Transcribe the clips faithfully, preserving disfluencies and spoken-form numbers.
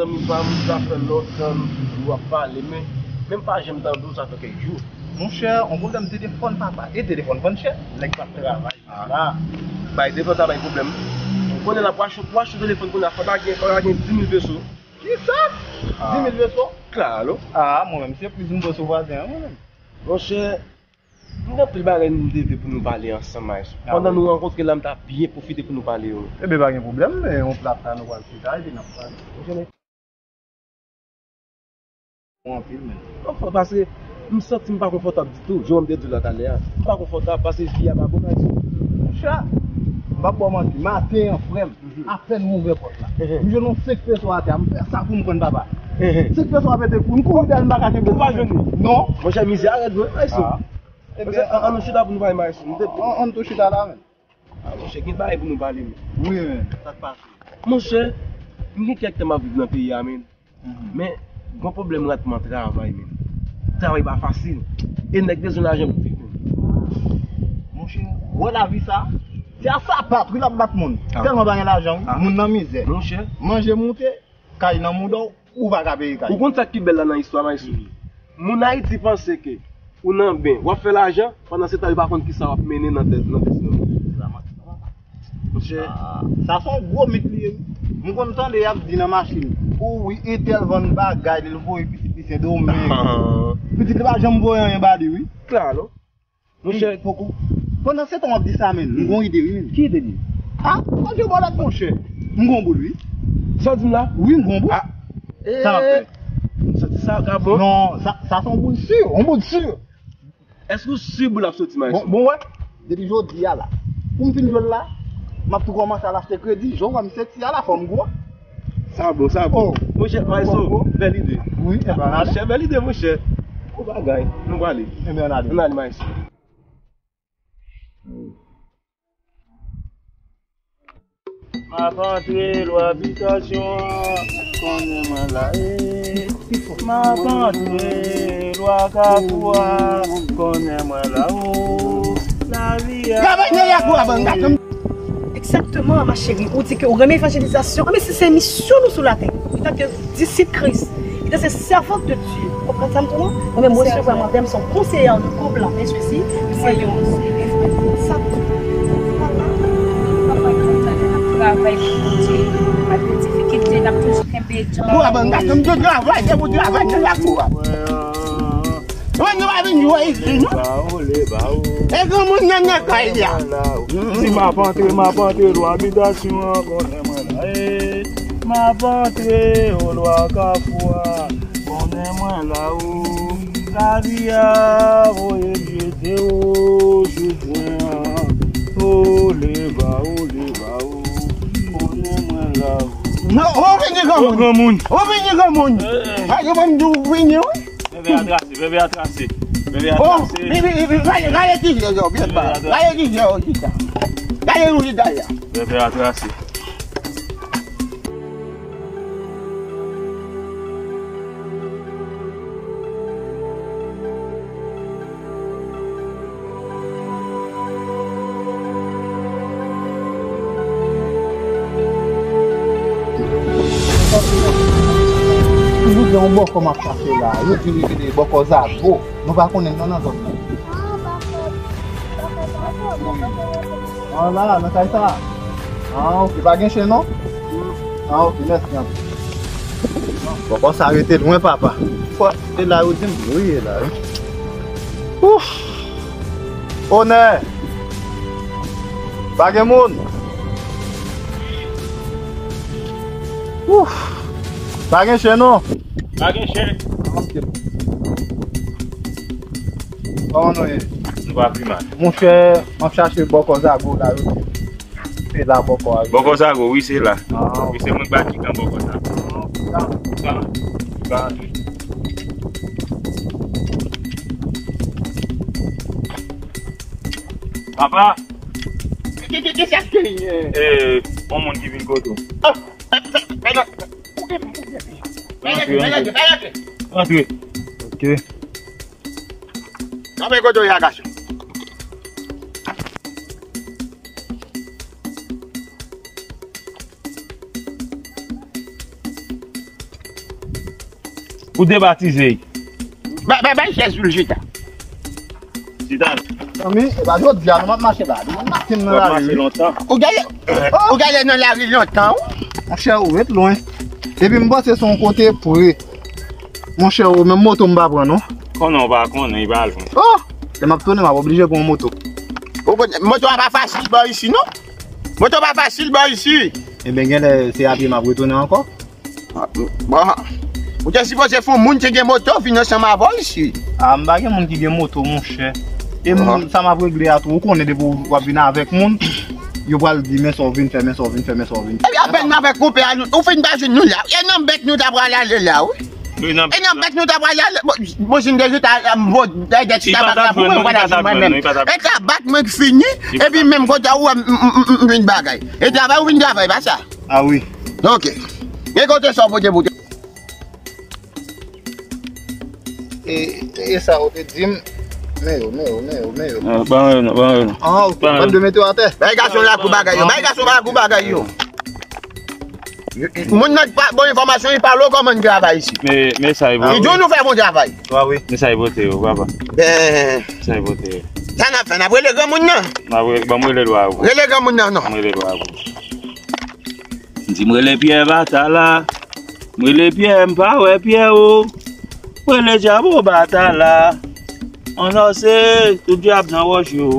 Zanmi pa m, sa fè lontan nou toujou ap pale, men, men m pa janm tande w, sa fè kèk jou. Monchè, yon pwoblèm telefòn, papa. E telefòn vann chè, nèg pa travay la. Bay telefòn sa bay pwoblèm. Konnen la, pou achte, pou achte telefòn konnen la, fò ta gen, fò ta gen dis mil peso. Kisa? Dis mil peso? Klalo. Ah, mwen menm, se priz m pran sou vwazen an, mwen menm. Monchè, nou gen anpil bagay nou devye pou nou pale ansanm, maestro. Pandan nou rankontre la, m ta byen pwofite pou nou pale yo. Ebyen, pa gen pwoblèm, men yon plat la, nou pral chita, epi n ap pale. Monchè, anpil, men. Anfen, paske m santi m pa konfòtab ditou, jan m te di w la talè a. M pa konfòtab paske vi a pa bon, maestro. Monchè, m p ap ba w manti, maten an, frè m, apèn m ouvè pòt la, m jwenn yon senk peso atè a, m fè sa pou m pran, papa. Senk peso a pete kou, m kouri dèyè l, m pa ka kenbe l. Ou pa jwenn li? Non. Monchè, mizè a rèd vre, maestro. Ebyen, an, an nou chita pou nou pale, maestro. An, an tou chita la, men. Ah, monchè, gen bagay pou nou pale, men. Wi, men. Sa k pase? Monchè, m gen kèk tan m ap viv nan peyi a, men. Men, gon pwoblèm ratman travay, men. Travay pa fasil. E nèg bezwen lajan pou viv, men. Monchè, wè lavi sa? Se a sapat, wi, l ap bat moun. Tèlman pa gen lajan, wi. Moun nan mizè. Monchè. Manje moute, kay nan mouda w, ou pa ka peye kay. Ou konn sa k pi bèl la nan istwa, maestro? Moun Ayiti panse ke ou nan ben, w ap fè lajan, pandan se tan yo pa konn kisa w ap mennen nan tèt, nan tèt yo. Monchè. Ah, sa se yon gwo mit li ye, wi. M konn tande y ap di nan machin, o wi, entèl vann bagay li, l voye pitit li Sendomeng. Pitit li pa janm voye anyen ba li, wi. Klalo. Monchè, poko. Pandan se tan w ap di sa, men, m gon ide, wi, men. Ki ide li? Ah, manje bòlèt, monchè. M gon boul, wi. Sa w di m la? Wi, m gon boul. Ah. Sa m ap fè? M santi sa ka bon. Non, sa, sa se yon boul si, yon boul si. Èske w si boul ap soti, maestro? Bon, bon, wè. Depi jodi a la, pou m fin jwe l la, m ap tou kòmanse al achte kredi. Jan w wè m sèti a la, fò m gwo. Sa bon, sa bon. Oh. Monchè, maestro, bèl ide. Wi, e pa ale. Monchè, bèl ide, monchè. Bon bagay. Nou prale. Ebyen, ann ale. Ann ale, maestro. M ap antre lwa bitasyon an, konnen mwen la, e. M ap antre lwa kafou a, konnen mwen la, o. Lavi a. Egzakteman, ma chérie, ou di ke ou renmen evanjelizasyon. Anben, si se misyon nou sou latè, antanke disip Kris, li te se sèvant de Dye. Ou konprann sa m di w? Mwen menm, m resevwa mandan m se yon konseyè de koup la, men sesi, se yon sa. Papa, papa, kontan n ap travay pou Bondye, malgre difikilte, n ap toujou kenbe djanm. Mwen, mwen, m te travay, se pou travay, se la pou. Mwen, nou pa vin jwe isi, non? E granmoun nan nan kay la. Si m ap antre, m ap antre lwa bitasyon an, konnen mwen la, e. M ap antre o lwa kafou a, konnen mwen la, o. Lavi a voye m jete, o, jodi a. O, leva, o, leva, o, konnen mwen la, o. Non, ou vini granmoun. Ou vini granmoun. Pa gen moun di ou vini, wi. Bebe a trase, bebe a trase. Bebe a trase. Gade, gade ki jè yo, byen ba. Gade ki jè yo, chita. Gade nou chita ya. Bebe a trase. Toujou gen yon bòkò m ap chache la. Yo di li rele bòkò Zago. Nou pa konnen l non nan zòn nan. Ah, la, nan kay sa. Ah, ok. Pa gen chen non? Ah, ok. Mèsi anpil. Bòkò sa rete lwen, papa. Fò, e la yo di m, wi, e la, wi. Ouf! Onè! Pa gen moun? Ouf! Pa gen chen, non? Pa gen chen. Ok. Kòman nou ye? Nou pa pi mal. Monchè, m ap chache bòkò Zago la, yo di. Se la bòkò a ye. Bòkò Zago, wi, se la. Ah. Wi, se mwen k ba kikan bòkò sa. Ah, sa. Sa. Sa. Papa! Ki, ki, ki sa k genyen? Eh, yon moun ki vin kote w. Ah! Antre, antre. Antre. Ok. Antre kote w ye a, gason. Sa fè kote w ye a, gason. Pou debatize. Bay, bay, bay chèz pou l chita. Chita. Zanmi, e pa jodi a non m ap mache la. Depi maten nan lari. Ou genlè, ou genlè nan lari lontan, wi. Monchè, ou ret lwen. Epi m panse se yon kote pre. Monchè, ou menm moto m pa pran non. Konnen ou pa konnen, li pa lwen. Oh! Lè m ap tounen, m ap oblije pran yon moto. Ou konnen, moto a pa fasil bò isi non. Moto pa fasil bò isi. Ebyen, genlè se a pye m ap retounen ankò. Bon, ou te sipoze fè yon moun ki gen moto vin ansanm avè w isi. A, m pa gen moun ki gen moto, monchè. E m, sa m ap regle a tou, ou konnen depi w ap vin avèk moun, yo pral di men sa w vin fè, men sa w vin fè, men sa w vin fè. Epi apèn m avèk konpè a nou, ou fin pa jwenn nou la. E nan bèk nou ta pral ale la, wi. E nan bèk nou ta pral ale. Bon, bon, si m te jwenn ta, m vo, dèyè ti tabak la pou mwen, ou pa ta jwenn mwen menm. E tabak mwen k fini, epi menm kote a ou wè m, m, m, m, m vin bagay. E travay ou vin travay, pa sa? A wi. Ok. Gen kote sa w pote pou tèt. E, e sa ou te di m? Men yo, men yo, men yo, men yo. Ah, ban yo non, ban yo non. Ah, ok. Ban yo. Ban de mete yo atè. Bay gason la kou bagay yo. Bay gason la kou bagay yo. Moun nan ki pa bon enfòmasyon, li pale w kòman n travay isi. Men, men sa e bon. Li di w nou fè bon travay. Wi, wi. Men sa e pote yo, papa. Ben. Sa e pote yo. Sa n ap fè, n ap rele granmoun nan. N ap rele, ban m rele lwa a pou. Rele granmoun nan non. Ban m rele lwa a pou. M di m rele Pyè Batala. M rele Pyè, m pa wè Pyè o. M rele Dyabo Batala. Anonse tout dyab nan wòch yo.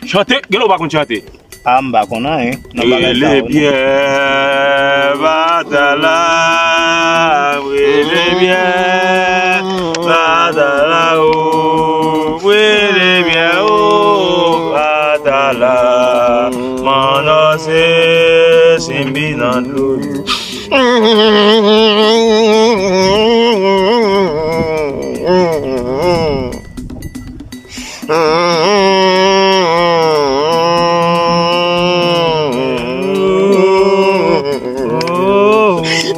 Chante, genlè ou pa konn chante. A, m pa konn anyen nan bagay sa yo non. Rele Pyè Batala, rele Pyè Batala o, rele Pyè o, Batala, m anonse Simbi nan dlo.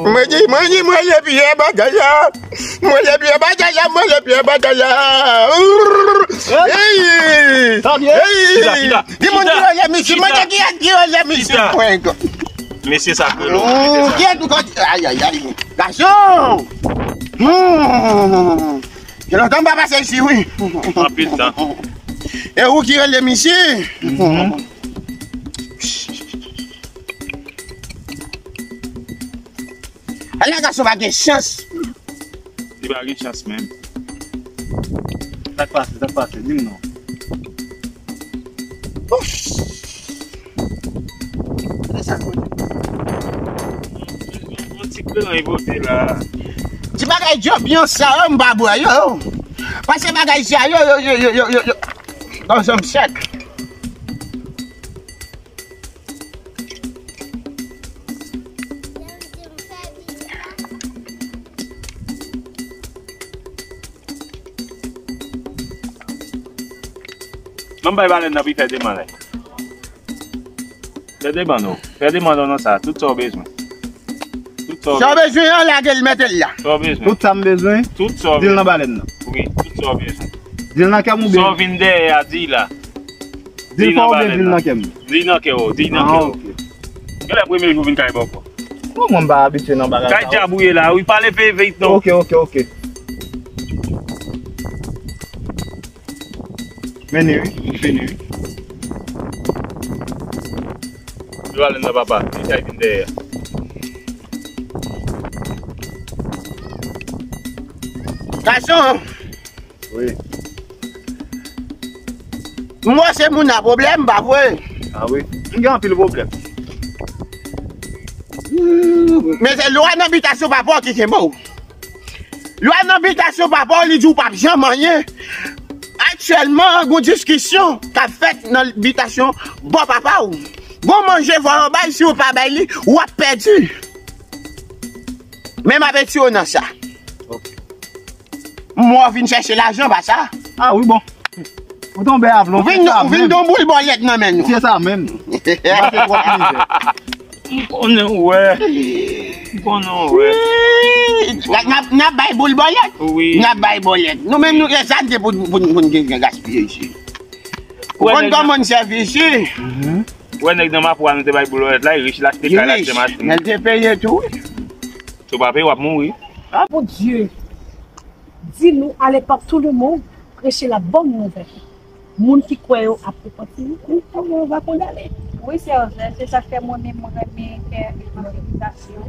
Mwen di, mwen di, mwen le pye bagay la. Mwen le pye bagay la, mwen le pye bagay la. Hey! Hey! Di moun ki rele misye, mwen di ki rele misye. Mesye sa ke lo. Ki et ou konn, ay, ay, ay. Gason! Hmm. Gen lontan m pa pase isi, wi. Anpil tan. E ou ki rele misye? Mhm. Ala gason pa gen chans. Li pa gen chans menm. Sa k pase, sa k pase, di m non. Ouf. Sa konnen. Yon ti kran e pote la. Ti bagay djanbyan sa yo, m pa bwè yo. Pase bagay sa yo, yo, yo. Nan zanm sèk. Ban m bay balèn nan pou l fè demann la. Fè demann ou. Fè demann ou nan sa. Tout sa w bezwen. Tout sa w bezwen. Sa w bezwen an, lage l, mete l la. Sa w bezwen. Tout sa m bezwen. Tout sa w bezwen. Di l nan balèn nan. Wi, tout sa w bezwen. Di l nan kè m oubyen? Sa w vin dèyè a, di la. Di l fò oubyen di l nan kè m? Di nan kè w, di nan kè w. Ah, ok. Genlè premye jou vin kay bòkò. Bon, mwen m pa abitye nan bagay sa. Kay djab ou ye la, wi, pale veye veye non. Ok, ok, ok. Mennen wi, m fini wi. Yo ale nan papa, li kay vin dèyè. Gason! Wi. M wè se moun nan pwoblèm, pa vre? Ah wi. M gen anpil pwoblèm. Men se lwa nan bitasyon papa w ki kenbe w. Lwa nan bitasyon papa w, li di w p ap janm anyen. Aktyèlman, gon diskisyon k ap fèt nan bitasyon bò papa w. Gon manje fò yo bay, si w pa bay li, w ap pèdi. Men m ap etire w nan sa. Ok. M wè w vin chèche lajan, pa sa? Ah wi, bon. Ou tonbe avlon, ou vin, ou vin don boul bòlèt nan men nou. Se sa menm. Pase twòp mizè. M konnen w wè. M konnen w wè. N ap, n ap bay boul bòlèt. Wi. N ap bay bòlèt. Nou menm nou gen sa n gen pou, pou, pou n gen gaspiye isi. Ou konn kòman n sèvi isi? Ou wè nèg nan Mapou a nou te bay boul bòlèt la, li rich, l achte kay, l achte machin. Men l te peye tou, wi. Si w pa peye, w ap mouri. Mon Dieu, di nou, allez par tout le monde, prêcher la bonne nouvelle. Moun ki kwè yo ap repanti, moun ki kwè yo va kondane. Wi, sè Jè, se sa k fè mwen menm mwen renmen fè evanjelizasyon.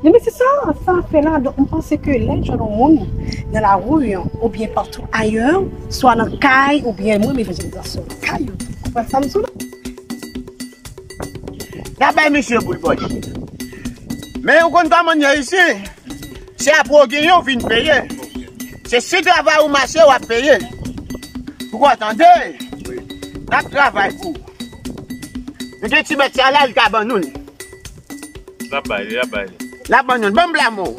Men se sa, sa fè la. Donk, m panse ke lè jwenn yon moun nan lari an, oubyen patou ayè, swa nan kay, oubyen mwen menm evanjelizasyon nan kay, ou konprann sa m sou la. N a bay misye boul bòdi. Men ou konn kòman n ye isi? Se apre w genyen w vin peye. Se si travay ou mache w ap peye. Ou konn tande? N ap travay pou ou. Nou gen ti bèt sa la, li ka ban nou l. L ap bay li, l ap bay li. L ap ban nou l. Ban m blamò.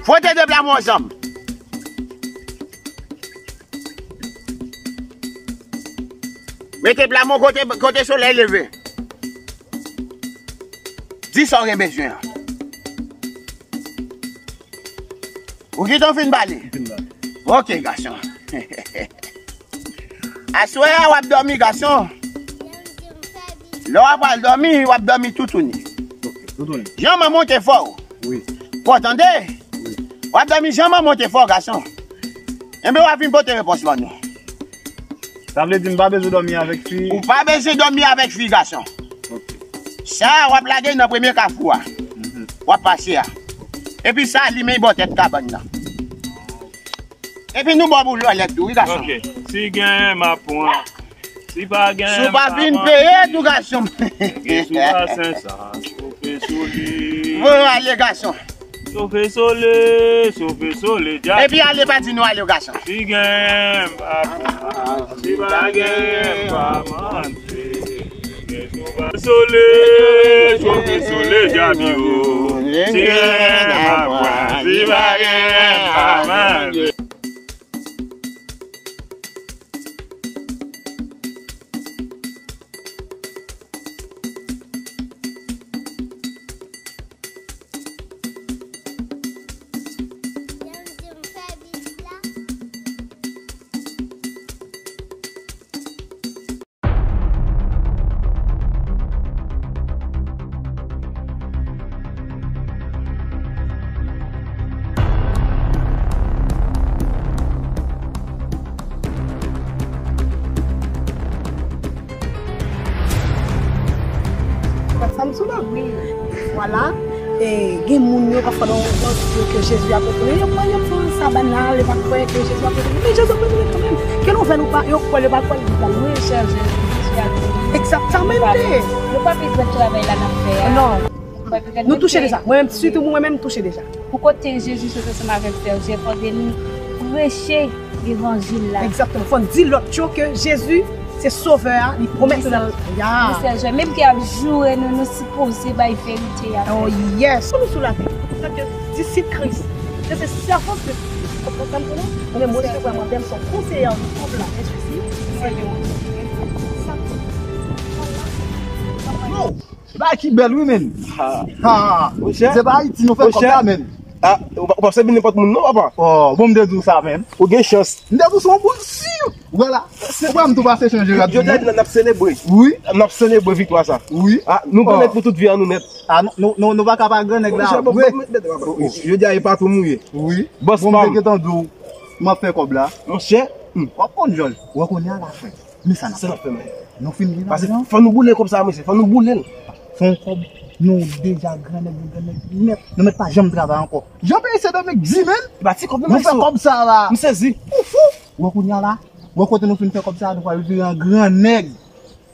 Fwote de blamò ansanm. Mete blamò kote, kote solèy leve. Di sa w gen bezwen an. Ou gentan fin pale? Ok, gason. Aswè a w ap dòmi, gason. Lè w ap al dòmi, w ap dòmi toutouni. Janm an monte fò. Ou tande? W ap dòmi janm an monte fò, gason. Enben, w ap vin pote repons ban nou. Sa vle di m pa bezwen dòmi avèk fi? Ou pa bezwen dòmi avèk fi, gason. Sa a, w ap lage nan premye kafou a. W ap pase a. Epi sa a, li menm bò tèt kabann nan. Epi nou ba w boul lòlèt tou, wi, gason. Ok. Si gen, m ap pran. Si pa gen, Si w pa vin peye tou, gason. Si w pa Sensas, chofe sou li. Bon, ale, gason. Chofe sole, chofe sole, djab. Epi ale, pa di nou ale, gason. Si gen, m pa pran. Si pa gen, m pa manje. Sole, chofe sole, djab yo. Si gen, m pa pran. Si pa gen, m pa manje. Sa m sou la. Wi. Vwala. E, gen moun yo pafwa nan yon zòn yo ke Jezi ap retounen. Yo kwè, yo fè sa banal, yo pa kwè ke Jezi ap retounen. Men Jezi ap retounen kanmenm. Ke nou vle nou pa, yo kwè, yo pa kwè, li pral retounen. Jezi ap retounen. Egzakteman. Yo pa bezwen travay la n ap fè a. Non. Nou touche deja. Mwen menm, sitou mwen menm, m touche deja. Pou kote Jezi sot ansanm avèk sè Jè, fòk nou preche levanjil la. Egzakteman. Fò n di lòt yo ke Jezi se Sovè a, li pwomèt nou nan. Ya. Wi, sè Jè, menm ke y ap joure nou, nou sipoze bay verite a. Oh yes. Pou nou sou latè. Sa ke disip Kris. Se se sèvant de Kris. Ou konprann sa m konnen? Mwen menm, mwen se vrèman, m se yon konseye an kòb la. Mèsi. Yo! Bagay ki bèl wi, menn. Ha! Se pa Ayiti nou fè kòb la, menn. Ah, ou pa, ou pa sèvi nenpòt moun non, papa. Oh, bon, m te di w sa, menn. Ou gen chans. M te di w se yon boul si. Ou wè la. Ou wè m tou pase chanje rad. Jodi a n ap selebre. Wi. N ap selebre viktwa sa. Wi. Ah, nou grannèg pou tout vi an nou nèt. Ah, nou, nou, nou pa ka pa grannèg la. Jodi a e pa tou mouye. Wi. Bòs pa m. Bon, m te gentan di w m ap fè kòb la. Monchè. W ap konn jòl. Ou wè kounye a la frè. Men sa n ap fè. Nou fin gen lajan. Fò nou boule kòb sa, mesye. Fò nou boule l. Fè yon kòb. Nou deja grannèg, nou grannèg nèt. Nou mèt pa janm travay ankò. Jan peyi Sendomeng di, menn. E pa ti kòb non, mesye. Nou fè kòb sa la. M sezi. Ou fou. Ou wè kounye a la. Ou wè kote nou fin fè kòb sa, nou pral vire an grannèg.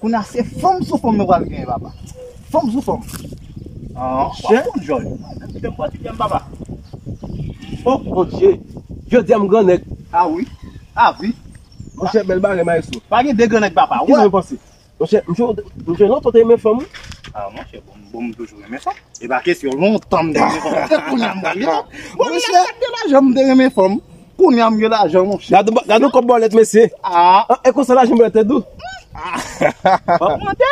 Kounye a se fanm sou fanm nou pral genyen, papa. Fanm sou fanm. Ah, w ap konn jòl. Kite m bò, kite m, papa. Oh, Bondye. Jodi a m grannèg. Ah wi. Ah wi. Monchè, bèl bagay, maestro. Pa gen de grannèg, papa. Kisa w panse? Monchè, m jwe, m jwe lontan te renmen fanm, wi. Ah, monchè, bon, bon, m toujou renmen fanm. E pa kesyon lontan m te renmen fanm. Se kounye a m pral gen fanm. Bon, m te gen lajan, m te renmen fanm. Kounye a m gen lajan, monchè. Gade, gade yon kòb bòlèt, mesye. Ah. E konsa lajan bòlèt te dou. Ah. W ap mande?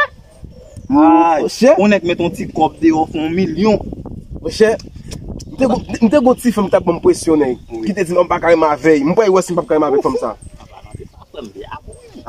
Ay, monchè. Yon nèg met yon ti kòb deyò, fè yon milyon. Monchè, m te gon, m te gon ti fanm ki t ap ban m presyon, nèg. Wi. Ki te di non, m pa ka renmen avè l. M pa wè si m p ap ka renmen avèk fanm sa. Papa, non, se pa frè m, se avè w.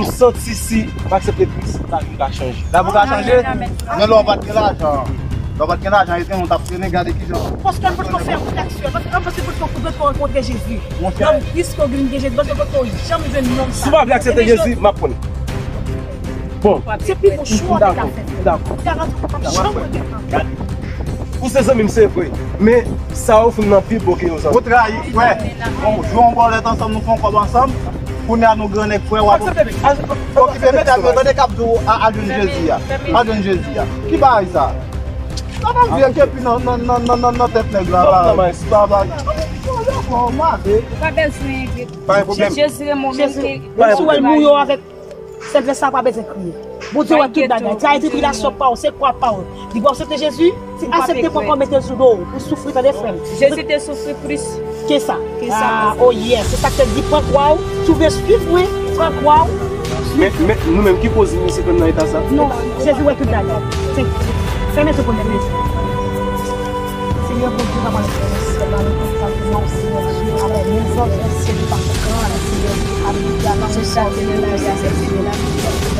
nou santi si m aksepte Kris, lavi m ka chanje. Lavi w ka chanje? Men lè w pa t gen lajan, lè w pa t gen lajan, e te nou t ap trennen, gade kijan. Paske m potko fè wout ak sè, paske m potko fè wout pou potko rankontre Jezi. Nonm Kris ke w vin gen Jezi, paske potko janm jwenn nonm sa. Si w pa vle aksepte Jezi, m ap pran. Bon. Se pi bon chwa w te ka fè. Dakò. Garanti w pa p janm regrèt ankò. Ou se zanmi m, se vre. Men, sa ofri m nan pi bon ke yon zanmi. Ou trayi, frè. Bon, jwe yon bòlèt ansanm, nou fè yon kòb ansanm. Kounye a nou grannèg, frè, w ap okipe medam yo, tande k ap di w a, al jwenn Jezi a. Al jwenn Jezi a. Ki bagay sa? Sa pa vye kepi nan, nan, nan, nan, nan, nan tèt nèg la, bagay. Bagay. Ou pa bezwen enkyete. Pa gen pwoblèm. Jezi renmen w menm ke. Menm si w wè l mouri avèk sèt vès sa, pa bezwen kriye. Bondye wè tout bagay. Trayi tribilasyon pa w, se kwa pa w. Li pou aksepte Jezi, si aksepte pran kwa, mete l sou do w, pou soufri, tande frè m. Jezi te soufri plis ke sa. Ke sa. Ah, oh yes, se sa k fè l di pran kwa w, si w vle swiv mwen, pran kwa w. Men, men nou menm ki koz nou se nan eta sa? Non, Jezi wè tout bagay. Se, fèmen tou pou mwen. Bondye, papa, nou fè mèsi, papa, nou konn sa pou nou, Senyè Jezi. Amèn. Menm jan ou fè syèl, papa, gran, Senyè Jezi. Alelouya. Se sa ke nou la, Senyè Jezi.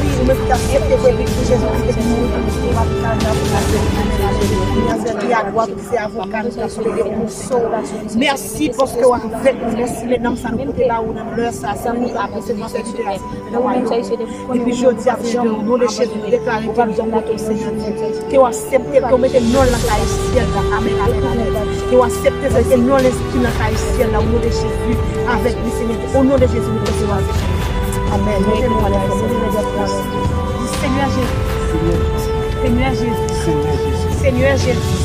Wi, ou menm ki aksepte pou Jezi Kris te mouri pou nou, papa, nou fè mèsi, Senyè Jezi. Amèn. Alelouya. Se avoka nou k ap plede pou sou. Mèsi paske w avèk nou. Mèsi, men nanm sa nou pote ba ou nan lè sa, se pou nou apresye nan sèvitè a. Epi jodi a, Senyè, o non de Jezi, nou deklare ke nou pote w, Senyè Dye. Ke w aksepte, ke w mete non l nan kay syèl la. Amèn, amèn, amèn. Ke w aksepte, Senyè, ke non l enskri nan kay syèl la, o non de Jezi, avèk li, Senyè Dye. O non de Jezi, nou resevwa, Senyè. Amèn. Mete nou anlè, Senyè. Di, Senyè Jezi. Senyè Jezi. Senyè Jezi. Senyè Jezi. Senyè Jezi.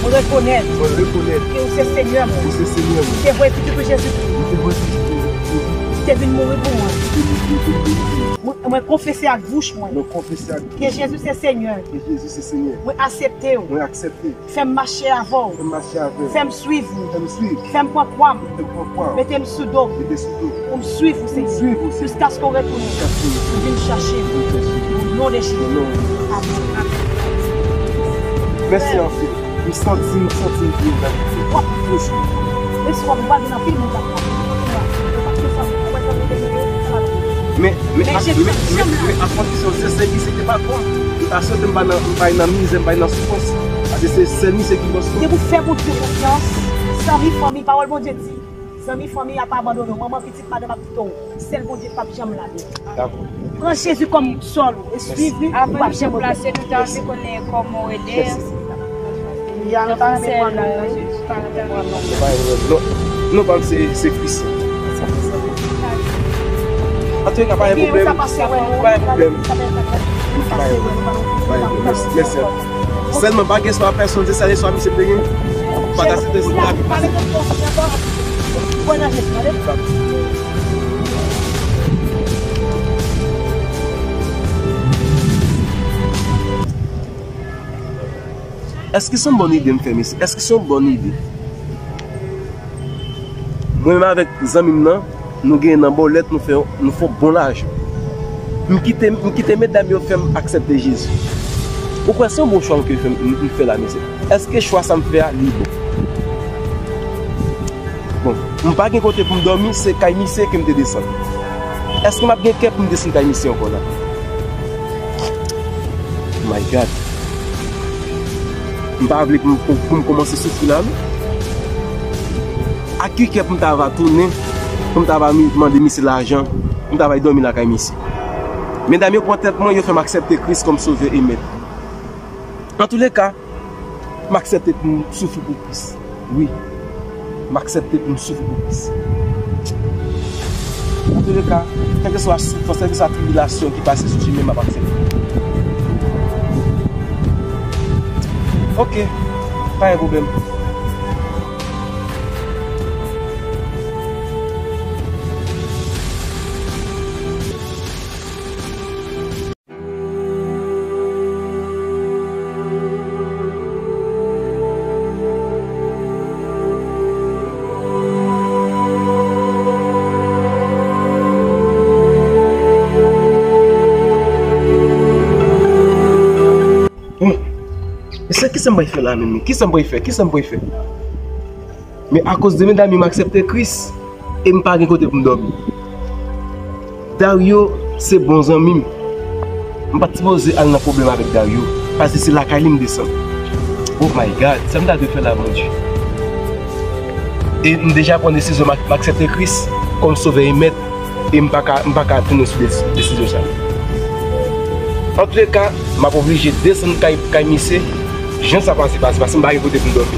Mwen rekonèt. Mwen rekonèt. Ke ou se Senyè mwen. Ou se Senyè mwen. Ou te voye pitit ou Jezi. Ou te voye pitit ou Jezi. Te vin mouri pou mwen. Ou te vin mouri pou mwen. Mwen, mwen konfese ak bouch mwen. Mwen konfese ak bouch mwen. Ke Jezi se Senyè. Ke Jezi se Senyè. Mwen aksepte w. Mwen aksepte. Fè m mache avè w. Fè m mache avè w. Fè m swiv ou. Fè m swiv. Fè m pran kwa m. Fè m pran kwa m. Mete m sou do m. Mete sou do m. Pou m swiv ou, Senyè. Pou m swiv ou, Senyè. Jiskaske w retounen. Jiskaske w retounen. Pou vin chache m. Pou vin chache m. O non de Jezi. O non de Jezi. Amèn. Amèn. Mèsi anpil. M santi, m santi m vin nan. W ap toujou. Menm si w ap vwazen anpil moun k ap Men, men, men, men, men, men a kondisyon se sèl misye ki te patwon. Li pa swete m pa nan, m pa nan mizè, m pa nan soufrans. Paske se sèl misye ki pran sou. Se pou fè Bondye konfyans. Zanmi, fanmi, pawòl Bondye di, zanmi, fanmi a pa abandone w. Manman, pitit, madanm ap kite w. Sèl Bondye k p ap janm lage w. Dakò. Pran Jezi kòm sòl ou e swiv li, ou p ap janm regrèt. Avan nou deplase, nou ta anvi konnen kòman w rele. Mèsi. Ya, nou pa renmen pran non, non. Nou pa renmen pran non. Non, non, pa se, se Kris. Antouka, pa gen pwoblèm. Pa gen pwoblèm. Pa gen pwoblèm. Mèsi, mèsi. Sèlman, pa gen espwa pèsonn, se sèl espwa misye te gen. Pa ta site sou la. Èske se yon bòn ide m fè mesye? Èske se yon bòn ide? Mwen menm avèk zanmi m nan, nou genyen nan bòlèt, nou fè, nou fè yon bon lajan. M kite, m kite medam yo fè m aksepte Jezi. Ou kwè se yon bon chwa m ke fè, m, m fè la, mesye? Èske chwa sa m fè a, li bon? Bon, m pa gen kote pou m dòmi, se kay misye ke m te desann. Èske m ap gen kè pou m desann kay misye ankò la? My God. M pa vle pou m, pou, pou m kòmanse soufri la, non. Ak ki kè pou m ta va tounen, pou m ta va mi-, mande misye lajan, pou m ta va al dòmi lakay misye? Medam yo pran tèt mwen, yo fè m aksepte Kris kòm Sovè e Mèt. Antouleka, m aksepte pou m soufri pou Kris. Wi, m aksepte pou m soufri pou Kris. Antouleka, kèlkeswa soufrans, kèlkeswa tribilasyon ki pase sou chemen, m ap aksepte. Oke, pa gen pwoblèm. Bon, e sa, kisa m pral fè la menm? Kisa m pral fè? Kisa m pral fè? Men akoz de medam yo, m aksepte Kris e m pa gen kote pou m dòmi. Dario se bon zanmi m. M pa t sipoze al nan pwoblèm avèk Dario, paske se lakay li m desann. Oh my God, sa m ta dwe fè la, Bondye? E m deja pran desizyon, m ak-, m aksepte Kris kòm Sovè e Mèt. E m pa ka, m pa ka tounen sou desi-, desizyon sa. Antouleka, m ap oblije desann kay, kay misye. Jan sa pase, pase, paske m pa gen kote pou m dòmi.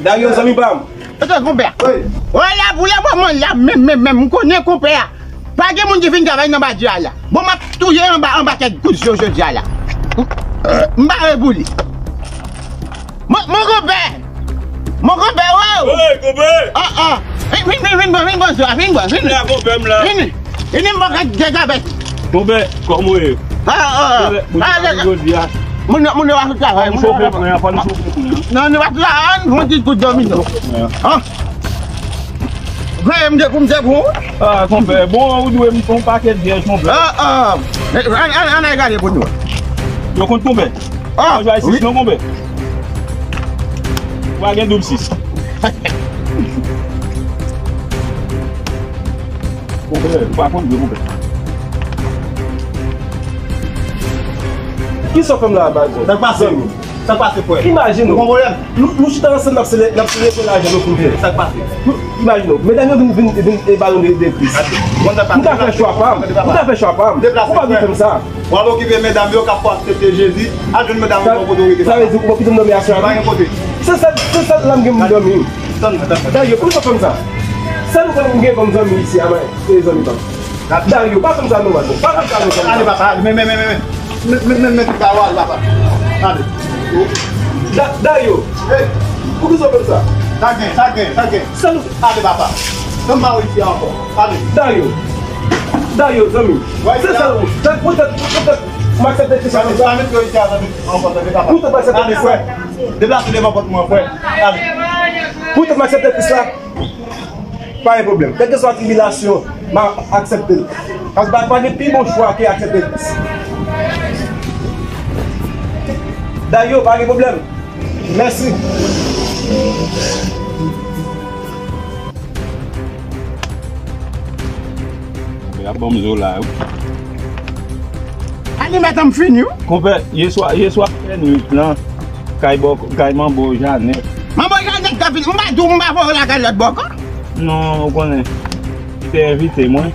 Dario, zanmi pa m. Oke, konpè. Wi. Wè la, pou le moman la, menm, menm, menm, m konnen konpè a. Pa gen moun ki vin travay nan badye a la. Bon, m ap touye anba, anba kèk kout zo jodi a la. M bare pou li. Mon, mon konpè. Mon konpè, o. Wi, konpè. Ah, ah. Vin, vin, vin, vin, vin, vin, vin, vin, vin. La, konpè m la. Vin, vin, vin, m pral gade avèk. Konpè, kòman w ye? Ah, ah, ah. Moun yo pa sou travay, moun yo pa sou travay. Non, nou pa sou travay, nou fè yon ti kout domino. Ah. Gade, m te pou, m te pou. Ah, konpè, bon, ou dwe m fè yon pakèt vyèj, konpè. Ah, ah. Ann, ann, ann al gade pou nou. Yo konn konpè. Ah, wi. Non, konpè. Ou pa gen doub sis. Konpè, ou pa konn vre, konpè. Kisa w fè m la, baz? Sa k pase? Sa k pase, frè? Imajine w. Nou, nou chita ansanm, n ap sele-, n ap selebre lajan nou pou fè. Sa k pase? Nou, imajine w. Medam yo vin, vin, vin e ba nou de, de plis. M ta fè chwa pa m. M ta fè chwa pa m. Ou pa vin fè m sa. W al okipe medam yo k ap aksepte Jezi. Al jwenn medam yo kote w rete. Sa vle di ou pa kite m dòmi aswè a? Pa gen kote. Se sèl, se sèl la m gen pou m dòmi. Tann mwen, tann mwen. Dayè, poukisa w fè m sa? Sèl ou konnen m gen kòm zanmi isi a, mwen, se zanmi pa m. Dayè, pa fè m sa non, Mato. Pa fè m sa non, zanmi. Ale, papa, ale. Men, men, men, men, men, men, men, men, men, papa. Ale. Da-, Dayè. Hey. Poukisa w fè m sa? Sa gen, sa gen, sa gen. Sèl ou. Ale, papa. Fè m pa wè isi a ankò. Ale. Dayè. Dayè, zanmi. Se sèl ou. Poutèt, poutèt, m aksepte Kris la. Pa met yo isi a, zanmi. Ankò, zanmi, papa. Poutèt m aksepte Kris la. Deplase devan pòt mwen, frè. Ale. Poutèt m aksepte Kris la. Pa gen pwoblèm. Kèlkeswa tribilasyon, m a aksepte l. Paske pa, pa gen pi bon chwa ke aksepte Kris. Dayè, pa gen pwoblèm. Mèsi. Y ap ban m zo la, wi. Animatè m fini, wi. Konpè, yèswa, yèswa fè nwit lan, kay bò, kay manbo Janèt. Manbo Janèt ka vin, m pa di w m pa voye w lakay lòt bò ankò. Non, ou konnen, li te envite mwen.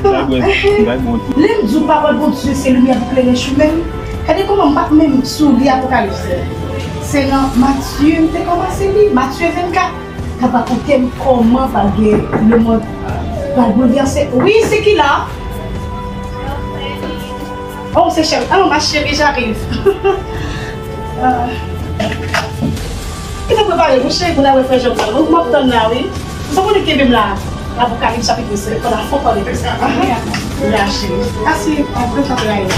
Bon, m bay, m bay bon ti. Lè m di w pawòl Bondye se limyè pou klere chimen m, gade kòman m pa t menm sou li Apokalips. Se nan Matye m te kòmanse li, Matye vennkat. K ap rakonte m kòman pral gen lemonn pral boulvèse. Wi, se ki la? Oh, se cheri. Ah non, ma chérie, j'arrive. Ah. Kite prepare nou, cheri, pou n al wè frè Job la. Mwen, m ap tann la, wi. Ou sa konnen kenbe m la. Apokalips chapit senk, pandan fò pale de sa. Ah, ah. La, cheri. Asi, an bon travay.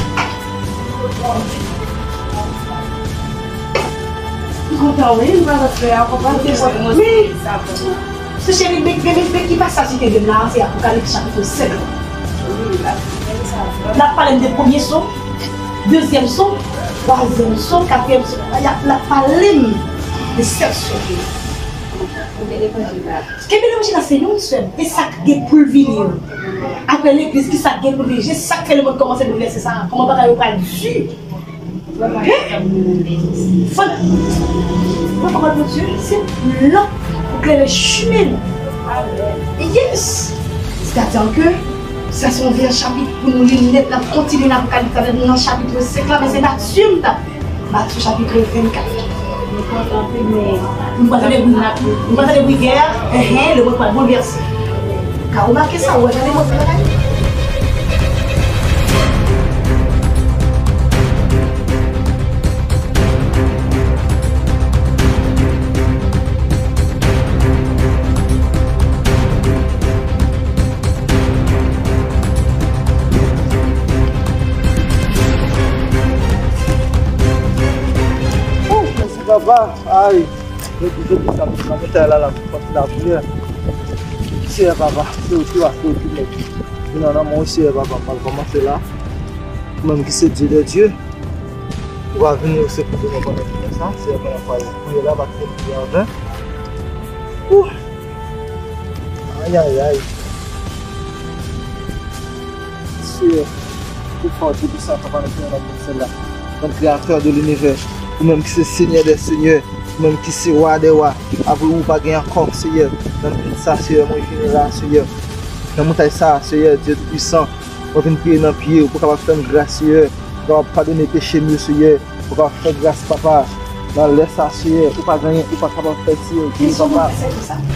M kontan, wi, m pa wè frè a, konprann ke sa. Men, se cheri, men, men, men, men, ki pasaj ki te gen la, se Apokalips chapit senk. L ap pale m de premye son, dezyèm son, twazyèm son, katriyèm son. L ap, l ap pale m de sèt son. Kenbe levanjil la, se youn sèl. E sa k gen pou l vini yo. Apre legliz, ki sa k gen pou l vini? Se sa k fè lemonn kòmanse boulvèse sa. Kòman bagay yo pral di? Hein? Fò n, mwen pawòl Bondye, se lanp pou klere chimen nou. Yes! Sètadi ke sa se yon vye chapit pou nou li nèt, n ap kontinye nan Apokalips avèk nou nan chapit senk la, men se Matye m t ap Matye chapit vennkat. Nou kontan anpil, men nou pa tande bri, nou pa tande bri gè a, enhen, lemonn pral boulvèse. Ka remake sa, ou wè jan lemonn fè bagay? Ooh, mèsi papa. Ay, jodi, jodi sa, m nan montay la, la, m pòt lapriyè. Seyè papa, se ou ki wa, se ou ki mèt. Vin nan non mwen, Seyè papa, m pral kòmanse la. Ou menm ki se Dye dè dye, ou va vini o sekou de mwen pandan jounen sa. Seyè, pandan m pral priye la, pa kite m priye an ven. Ooh. Ayayay. Seyè, ou fò, Dye pwisan, Papa nou ki nan syèl la, Grann Kreyatè de linivè, ou menm ki se Senyè dè senyè, ou menm ki se Wa dè wa, apre ou pa gen ankò, Seyè. Nan minit sa, Seyè, mwen vini la, Seyè. Nan montay sa, Seyè, Dye Toupisan, mwen vin priye nan pye w pou w kapab fè m gras, Seyè, pou w kapab padone peche m yo, Seyè. Ou ka fè gras, papa. Nan lè sa, Seyè, ou pa gen anyen ou pa kapab fè, Seyè. Geri papa.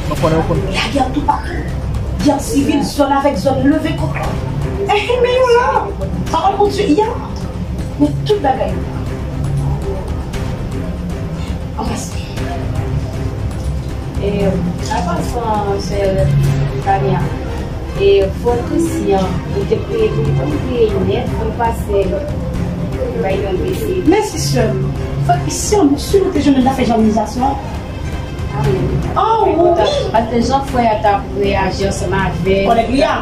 Mwen konnen ou konn. Lagè toupatou. Gè sivil, zòn avèk zòn, leve kont. Enhen, men yo la. Pawòl Bondye, ya. Men tout bagay yo la. Anbrase. E, an pasan, sè Tania, E fò tou si an, nou te priye tou, nou priye nèt, nou pase bay yon bese. Mèsi sè m. Fò isi an, si nou te jwenn nan fè janmizasyon. Amen. Oh, wi. Paske jan frè a t ap reyaji ansanm avè kòlèg li a.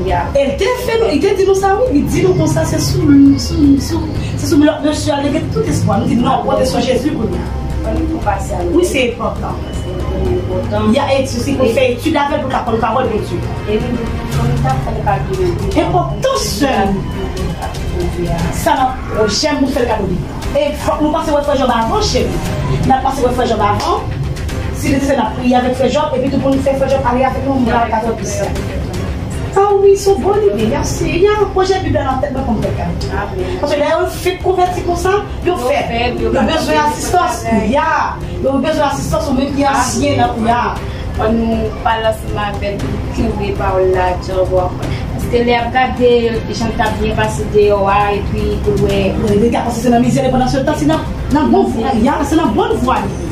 Ya. E l te fè nou, li te di nou sa, wi. Li di nou konsa, se sou, sou, sou, se sou lòt mesye a, li gen tout espwa. Nou di, non, konte sou Jezi kounye a. Wi, se enpòtan. Ya, etid, si pou fè etid avè l, pou ka konn pawòl Bondye. Enpòtan, sè m. Sa nan pwojè m pou fè l kado li. E fòk nou pase wè frè Jòb avan, cheri. N ap pase wè frè Jòb avan. Si Bondye vle, n ap priye avèk frè Jòb. Epi tou pou nou fè frè Jòb ale avèk nou, nou pral ka fè plis. Ah wi, se yon bon ide. Mèsi. Ya, pwojè Bib la nan tèt mwen pou m fè l kado. Paske lè yo fèk konvèti konsa, yo fèb. Yo bezwen asistans. Ya. Yo bezwen asistans ou menm ki ansyen nan, ya. Ann nou pale ansanm avè l pou l kenbe pawòl la djanm. Paske lè y ap gade jan l t ap byen pase deyò a, epi pou l wè. Wi, li te ka panse se nan mizè li pandan se tan, se nan, nan bon vwa, ya, se nan bon vwa li ye.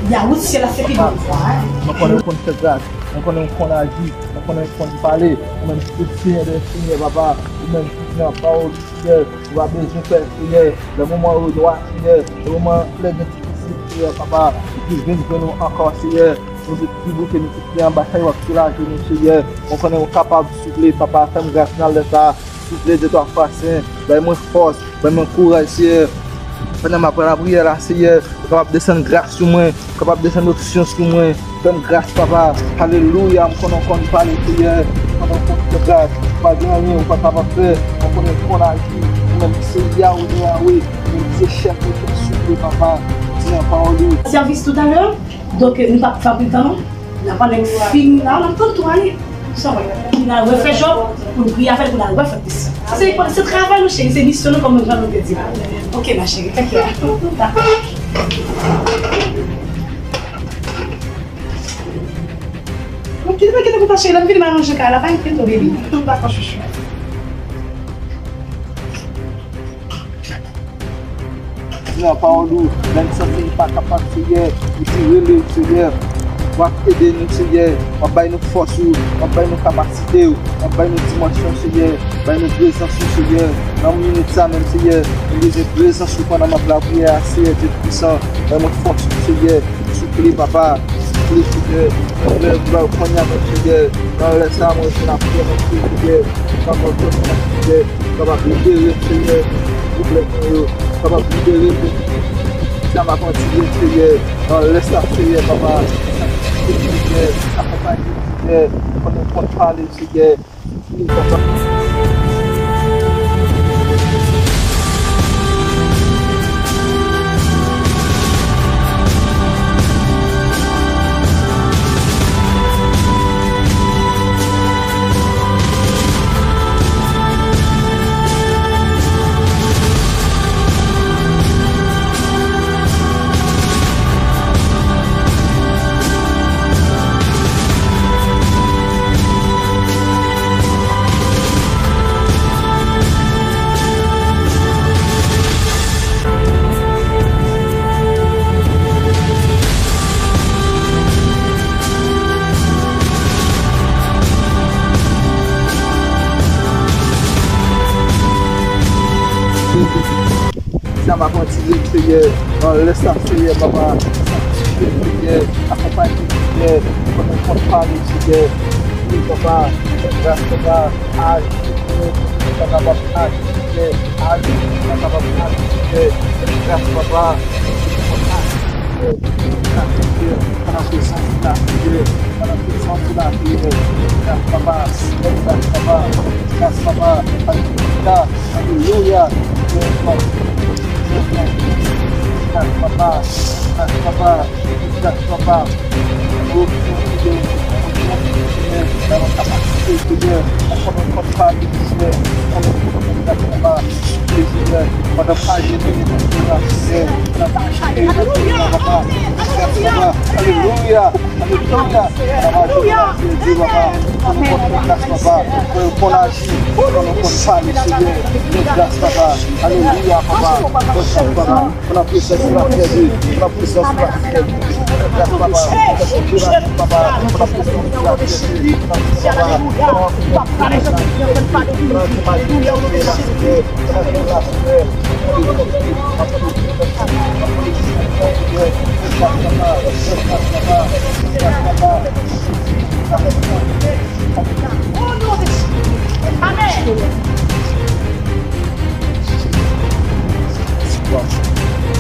Ya, wout syèl la se pi bon vwa, en. Mwen konnen w konn fè gras, mwen konnen w konn aji, mwen konnen w konn pale, ou menm ki se Senyè dè senyè, papa, ou menm ki nan pawòl, Senyè, ou pa bezwen pè, Senyè, lè moman yo nwa, Senyè, lè moman lè gen difisil, Senyè, papa, ou vin jwenn nou ankò, Senyè. Nou vin pi bouke, nou vin pi anba, sa yo ap soulaje nou, Senyè. Mwen konnen ou kapab, souple, papa, fè m gras nan lè sa a. Souple, de twa fwa, Senyè. Bay mwen fòs, bay mwen kouraj, Senyè. Pandan m ap pran lapriyè la, Senyè, ou kapab desann gras sou mwen, ou kapab desann onksyon sou mwen. Fè m gras, papa. Alelouya, m konnen ou konn pale, Senyè. M konnen ou konn fè gras. Pa gen anyen ou pa kapab fè. Mwen konnen ou konn aji. Ou menm ki se Yahweh de Yahweh. Ou menm ki se chèf de chèf, souple, papa. Di nan pawòl ou. Sèvis toutalè. Donk, nou p ap fè anpil tan non. N ap annik fin la, n ap pran tou ale. Sa w wè. Pou n al wè frè Jòb, pou n priye avè l, pou n al wè frè Pis. Sa se, se travay nou, cheri, se misyon nou, kòm nou granmoun te di la. Ok, ma chérie, tèt kè. Dakò. Mwen kite, mwen kite pou ta cheri, lè m vini m al ranje kay la, pa enkyete w, baby. Dakò, chouchou. Nan pawòl ou, lè n santi n pa kapab, Senyè, ou di rele, Senyè. W ap ede nou, Senyè. W ap bay nou fòs ou, w ap bay nou kapasite ou, w ap bay nou dimansyon, Senyè. Bay nou prezans ou, Senyè. Nan minit sa menm, Senyè, nou bezwen prezans ou pandan m ap lapriyè a, Senyè Dye Toupisan. Bay mwen fòs ou, Senyè. Souple, papa. Souple, Senyè. Nan lè m ba w kounye a menm, Senyè. Nan lè sa a, mwen vin ap priye, mwen priye, Senyè. Papa, kontinye, Senyè. Kapab libere m, Senyè, pwoblèm mwen yo. Kapab libere m de sa m ap andire, Senyè. Nan lè sa, Senyè, papa, Senyè, akonpaye m, Senyè, pandan m konn pale, Senyè. Wi, papa. Sa m ap andire, Senyè, nan lè sa, Senyè, papa, sanktifye m, Senyè, akonpaye m, Senyè, pandan m konn pale, Senyè, wi, papa, fè gras, papa, aji pou mwen, pou mwen kapab aji, Senyè, aji pou mwen kapab aji, Senyè, fè gras, papa, pou mwen konn aji, Senyè, fè gras, Senyè, pandan prezans ou la, Senyè, pandan prezans ou la, Senyè, fè gras, papa, fè gras, papa, fè gras, papa, alelouya, alelouya, fè gras, papa, fè gras, papa. Gras, papa. Senyè, ban nou kapasite, Senyè. Ankò nou konn pa vin, Senyè. Ankò nou konn pa vin, papa. Senyè, pandan pa jene, Senyè. Papa, gras, papa. Alelouya. Alelouya. Papa, Senyè, papa. Ankò nou konn gras, papa. Ankò nou konn pale, Senyè. Gras, papa. Alelouya, papa. Gras, papa. Nan prezans ou la, Senyè Dye. Nan prezans ou la, Senyè Dye. Amen.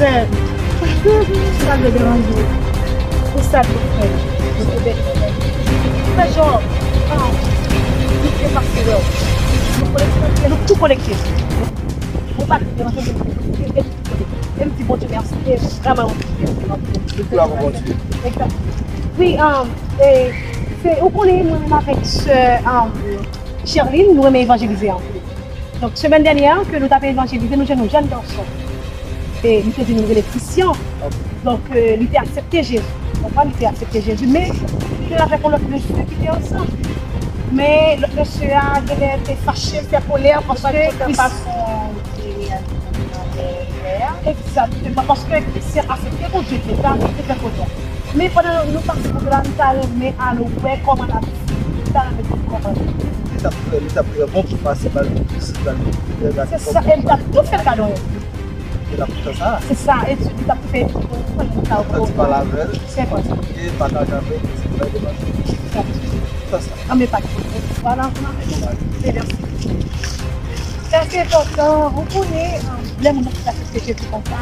Sè, sa vle deranje. Pou sa nou fè. Fè jò. Ah, nou te pase wè. Nou konekte, nou tou konekte. Ou pa te deranje. E m di Bondye mèsi, e vrèman yon ti mèsi. Pou la pou Bondye. Egzakteman. Wi, um, e, se, ou konnen mwen menm avèk sè, um, Sherline, nou renmen evanjelize anpil. Donk, semèn dènyè, ke nou t ap evanjelize, nou jwenn yon jèn gason. E li te di nou rele Christian. Donk, e, li te aksepte Jezi. Ou konprann, li te aksepte Jezi, men li te avèk yon lòt mesye ki te ansanm. Men lòt mesye a, genlè te fache, fè kolè, paske Christian Egzakteman, paske Christian aksepte Bondye, li pa aksepte fè kolè. Men pandan nou pase kote la, nou ta renmen al wè kòman l ap viv, nou ta renmen konn kòman l ap viv. Li t ap trè, li t ap trè bon pou pase bal pou Christian, bal pou Christian. Se sa, e li t ap tou fè l kado yon. Li t ap tou fè sa. Se sa, e li t ap tou fè pou nou, pou nou ta. Li t ap di pale avè l. Se enpòtan. E pataje avè l, se bay devan. Egzakteman. Fè sa. Anben, pa de pwoblèm. Vwala, ansanm avèk ou. Mèsi. Sa se enpòtan. Ou konnen, lè moun nan fèk aksepte Jezi konsa.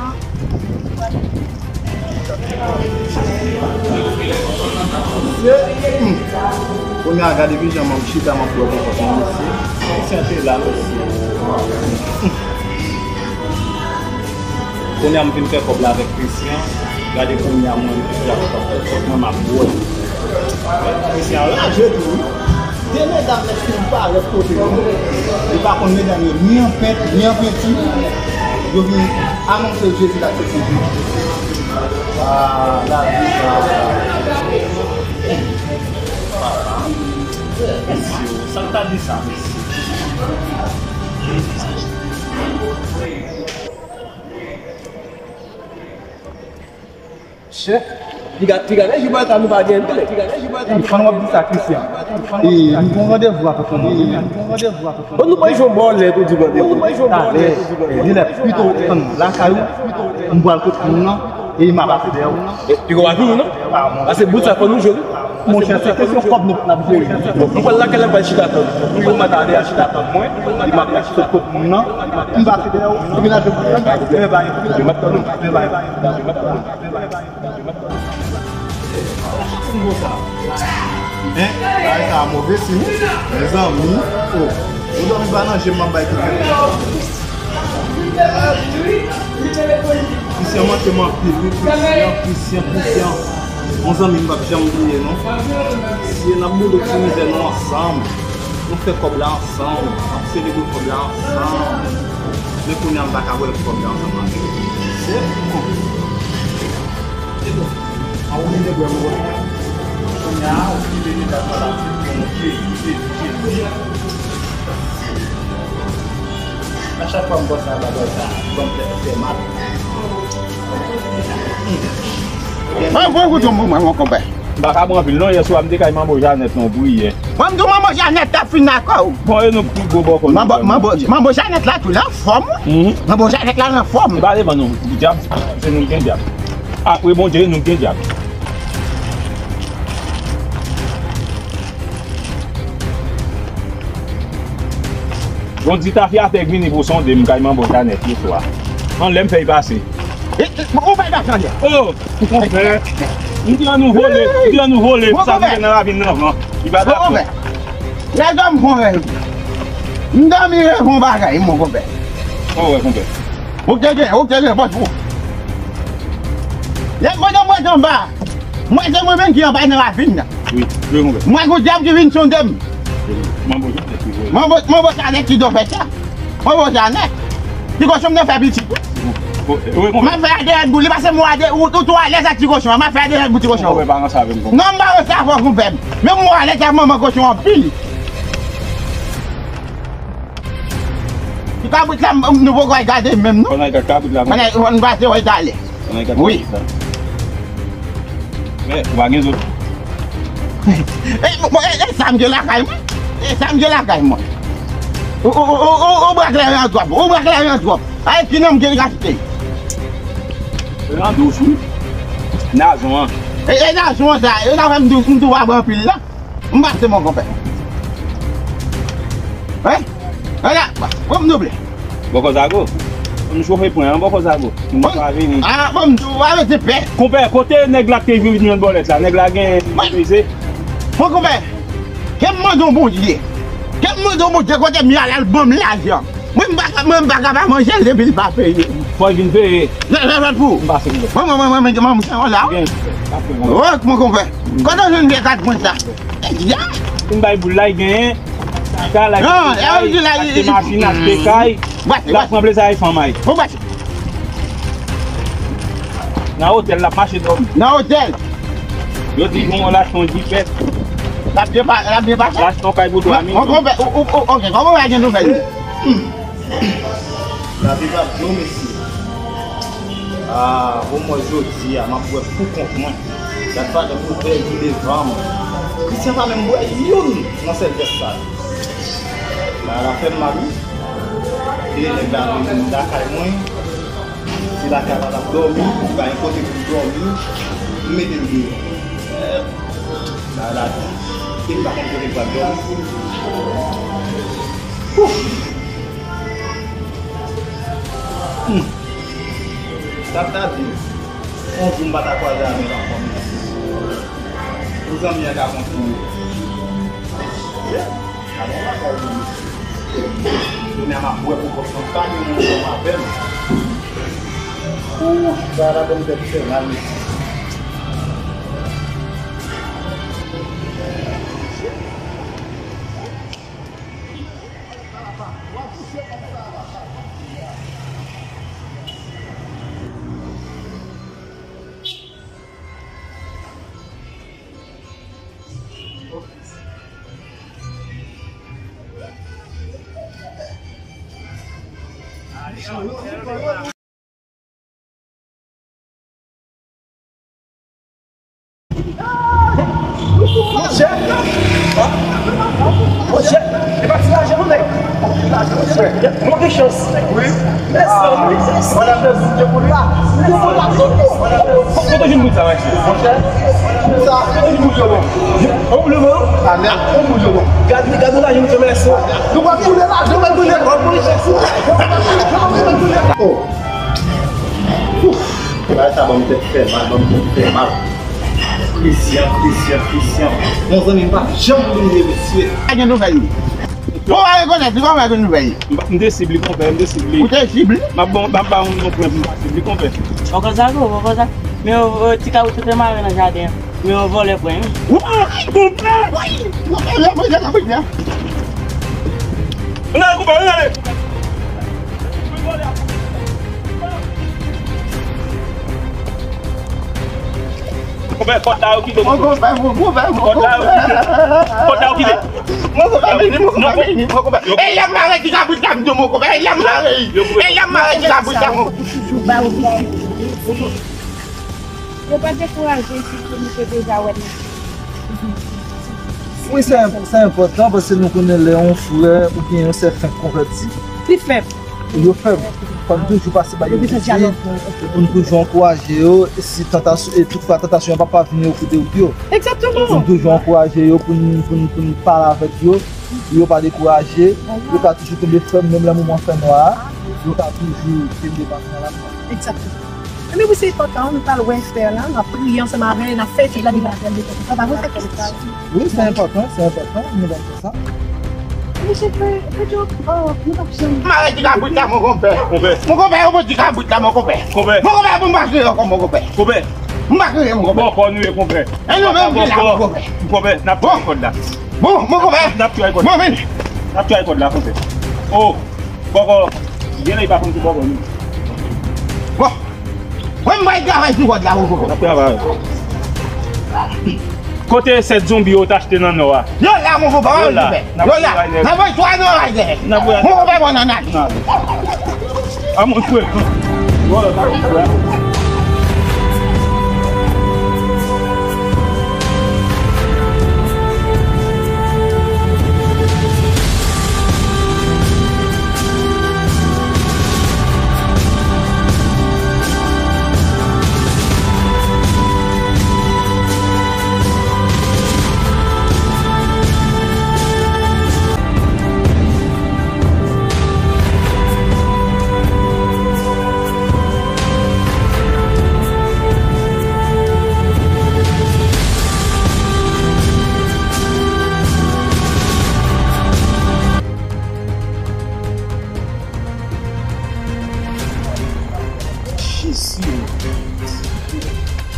Kounye a, gade ki jan m ap chita, m ap bwè konpòt mwen, mesye. Mesye te la, mesye. Kounye a m vin fè kòb la avèk Christian. Gade kounye a mwen menm ki ap fè kòb mwen m ap bwè. Christian raje tou wi. De medam nèg fin parèt kote nou. Li pa konn medam yo ni an pent, ni an penti. Yo vin anonse Jezi l aksepte Jezi. Ah, lavi sa. Papa. Mesye, sa l ta di sa, mesye. Chè, piga, piga nèg jibòy sa nou pa gen tou. Piga nèg jibòy sa nou pa gen tou. Fò n w ap di sa, Christian. E, nou gon randevou a tonton mwen. Bon, nou pa jwenn bò lè tou di randevou. Talè, e, li lè pito tann lakay ou, m pral kot moun nan, e m a pase dèyè w. E, piga w a vini, non? Pase bout sa fò nou jwe, wi. Monchè, se kesyon kòb nou n ap jere. Nou pral lakay la, pral chita tann. Nou pral lakay la, chita tann mwen. Li m ap sot kot moun nan. M pase dèyè ou. Pou vin achte pou mwen. Mwen bay. Mwen bay. Mwen bay. Konsa. Hein? Bagay sa move si wi. Mezanmi. Oh. Ou dòmi pa nan je m, m ap bay tout. Christian manke m anpil wi, Christian, Christian, Christian. Yon zanmi m p ap janm bliye non. Si n ap boule ti mizè nou ansanm. Nou fè kòb la ansanm. N ap selebre kòb la ansanm. Men kounye a m pa ka wè kòb la ansanm avè w. Se bon. Se bon. An ou vin de bwè m wè. Kounye a, ou kite nèg la pale avèk mwen, Jezi, Jezi, Jezi. A chak fwa m panse a bagay sa, kò m fè, fè mal. An, mwen koute yon moman, mon konpè. M pa ka pran anpil non, yè swa m te kay manbo Janèt nan priyè. Mwen m di w manbo Janèt t ap fin ak ou. Bon, e nou ki gwo bòkò nou. Manbo, manbo, manbo Janèt la tou l anfòm wi. Mhm. Manbo Janèt la l anfòm. E pa devan nou, dyab, se nou ki gen dyab. Apre Bondye, e nou ki gen dyab. Yon ti tafyatè k vini pou sonde m kay manbo Janèt yè swa. Anlè m fè y pase. E, e, ou pa t ap tande. Oh, mon konpè. M di an nou vole, m di an nou vole, sa vole nan ravin nan van. Li pa t ap. Lè zòm fon rèv. M dòmi rèv yon bagay, mon konpè. Sa w wè, konpè? Ou te gen, ou te gen pòt ou. Lè m mande mwen anba. Mwen se mwen menm ki anba nan ravin nan. Wi, wi, konpè. Mwen gon dyab ki vin sonde m. Manbo Janèt ki voye. Manbo, manbo Janèt ki do fè sa. Manbo Janèt. Ti kochon m nan fè pitit wi. Wi, konpè. M ap fè adeyèt bou li, paske mwen ade, ou, ou tou alèz ak ti kochon an, m ap fè adeyèt bou ti kochon an. Konpè, pa ranse avè m, konpè. Non, m pa ranse avè w, konpè m. Men mwen alèz ak manman kochon anpil. Ti kabrit la, m, nou poko al gade menm, non? Fò n al gad kabrit la, konpè. Fò n al, fò n pase wè talè. Wi. Eh, ou pa gen zòt. E, bon, e, e sa m gen lakay mwen. E sa m gen lakay mwen. Ou, ou, ou, ou, ou, ou bra kleren an twòp. Ou bra kleren an twòp. Ay, ki non m gen gaspye. Nan dous, wi. Nazon an. E, e nazon an sa, e sa fè m tou, m tou pa bwè anpil la. M pase, mon konpè. Hein? Ala, bon, m double. Bòkò Zago. M chofe pwen an, Bòkò Zago. M pa vini. Ah, bon, m tou pa rete pè. Konpè, kote nèg la k te vin jwenn bòlèt la? Nèg la gen mezye. Mon konpè, ke m mande w Bondye. Ke m mande w Bondye kote m ye a, l al ban m lajan. Mwen, m pa ka, mwen, m pa ka pa manje l depi l pa peye. Fò l vin peye. Lè, lè, lè pou. M pase pou. Mwen, mwen, mwen, mwen, mwen, mwen, mwen, la. Gen, pa pran. Oh, mon konpè. Kote w jwenn vye kat mwen sa? Ya! M bay boul la, l genyen. Kay la, non, achte kay, achte machin, achte kay. L ap pran plezi avèk fanm ay. Bon, bati. Nan otèl, l ap mache dòmi. Nan otèl. Yo di, bon, l achte yon jipèt. L ap byen pa-, l ap byen pase. L achte yon kay pou twa milyon. Mon konpè, ou, ou, ou, ok, kòman w gen nouvèl? Lavi pa dlo, mesye. Ah, bon, mwen jodi a, m ap bwè pou kont mwen. Gad valè boutèy ki devan mwen. Christian pa menm bwè youn nan sèl vès sa yo. Bagay la fè m mal, wi. E nèg la vin lakay mwen. Se lakay la l ap dòmi, li pa gen kote pou l dòmi. M mete l deyò. Bagay la di. E m pa konn kote l pral dòmi. Ouf! Hmm. Sa ta di, yon jou m pa ta kwaze avè l ankò, mesye. Pou zanmi an ka kontinye. Alon lakay li, mesye. Kounye a m ap bwè pou kont mwen, pa gen moun ansanm avè m. Ooh, bagay la ban m tèt fè mal, mesye. Monchè, monchè, e pa ti lajan non, nèg. Mwen gen chans. Wi. Mèsi. Kote w jwenn bout sa, mesye? Monchè, sa. Kote w jwenn bout yo, non? Yon boul yo, non? Amèn. Yon boul yo, non? Gad, gad yon lajan, mesye. Nou pa koule la, nou pa koule la. Oh. Ouf. Bagay sa ban m tèt fè mal, ban m tèt fè mal. Christian, Christian, Christian. Mon zanmi, m pa janm bliye, mesye. Pa gen nouvèl li. Bon, pa rekonèt li, kòman pa gen nouvèl li? M pa, m te sib li, konpè, m te sib li. Ou te sib li? M ap ba w, m ap ba w yon pwen pou m pa sib li, konpè. Bòkò Zago, Bòkò Zago. Men yon, yon ti kabrit te mare nan jaden an. Men yon vòlè pran, wi. Woy, konpè! Woy! Konpè, lè mwen te kabrit la. Ann ale, konpè, ann ale! Konpè, kòd la yo kite, monchè. Mon konpè, mon konpè, mon konpè. Kòd la yo kite. Kòd la yo kite. Mon konpè, vini, mon konpè, vini, mon konpè. E, y ap mare ti kabrit la, m di w, mon konpè. E, y ap mare. E, y ap mare ti kabrit la, mon konpè. Yo pa dekouraje si ke nou te deja wè nou. Wi, se, se enpòtan paske nou konnen lè yon frè oubyen yon sè fenk konvèti. Li fèb. Yo fèb. Fò n toujou pase ba yo titid, pou n toujou ankouraje yo, e si tantasyon, e tout fwa tantasyon an pa pavni yo kote yo. Egzakteman. Pou n toujou ankouraje yo, pou n, pou n, pou n pale avèk yo, pou yo pa dekouraje, yo ka toujou kenbe fèm, menm lè moman fè nwa a, yo ka toujou kenbe bak nan lamè. Egzakteman. Ebyen, wi, se enpòtan, nou pral wè frè la, n ap priye ansanm avè l, n ap fè etid la, Bib la, fè l de tèt. Sa pa vre, se konsa. Wi, se enpòtan, se enpòtan, nou ban fè sa. Misye fè, fè djòb, oh, nou p ap janm. Mare ti kabrit la, mon konpè. Konpè. Mon konpè, yo bon ti kabrit la, mon konpè. Konpè. Mon konpè, pou m pa kriye ankò, mon konpè. Konpè. M pa kriye, mon konpè. Bòkò nou ye, konpè. E nou menm ki la, mon konpè. Konpè, n ap tchway kòd la. Bon, mon konpè. N ap tchway kòd la. Bon, vini. N ap tchway kòd la, konpè. Oh. Bòkò, gen lè li pa konn ki bòkò li. Bon. Mwen, m bay travay sou kòd la, mon konpè. N ap travay. Kote sèt zonbi yo t achte nan nò a? Yo la, mon konpè, yo la. Yo la. N ap voye twa nò a dèyè. N ap voye. Mon konpè, bon, nan, nan. A, mon frè. Bon, sa, frè.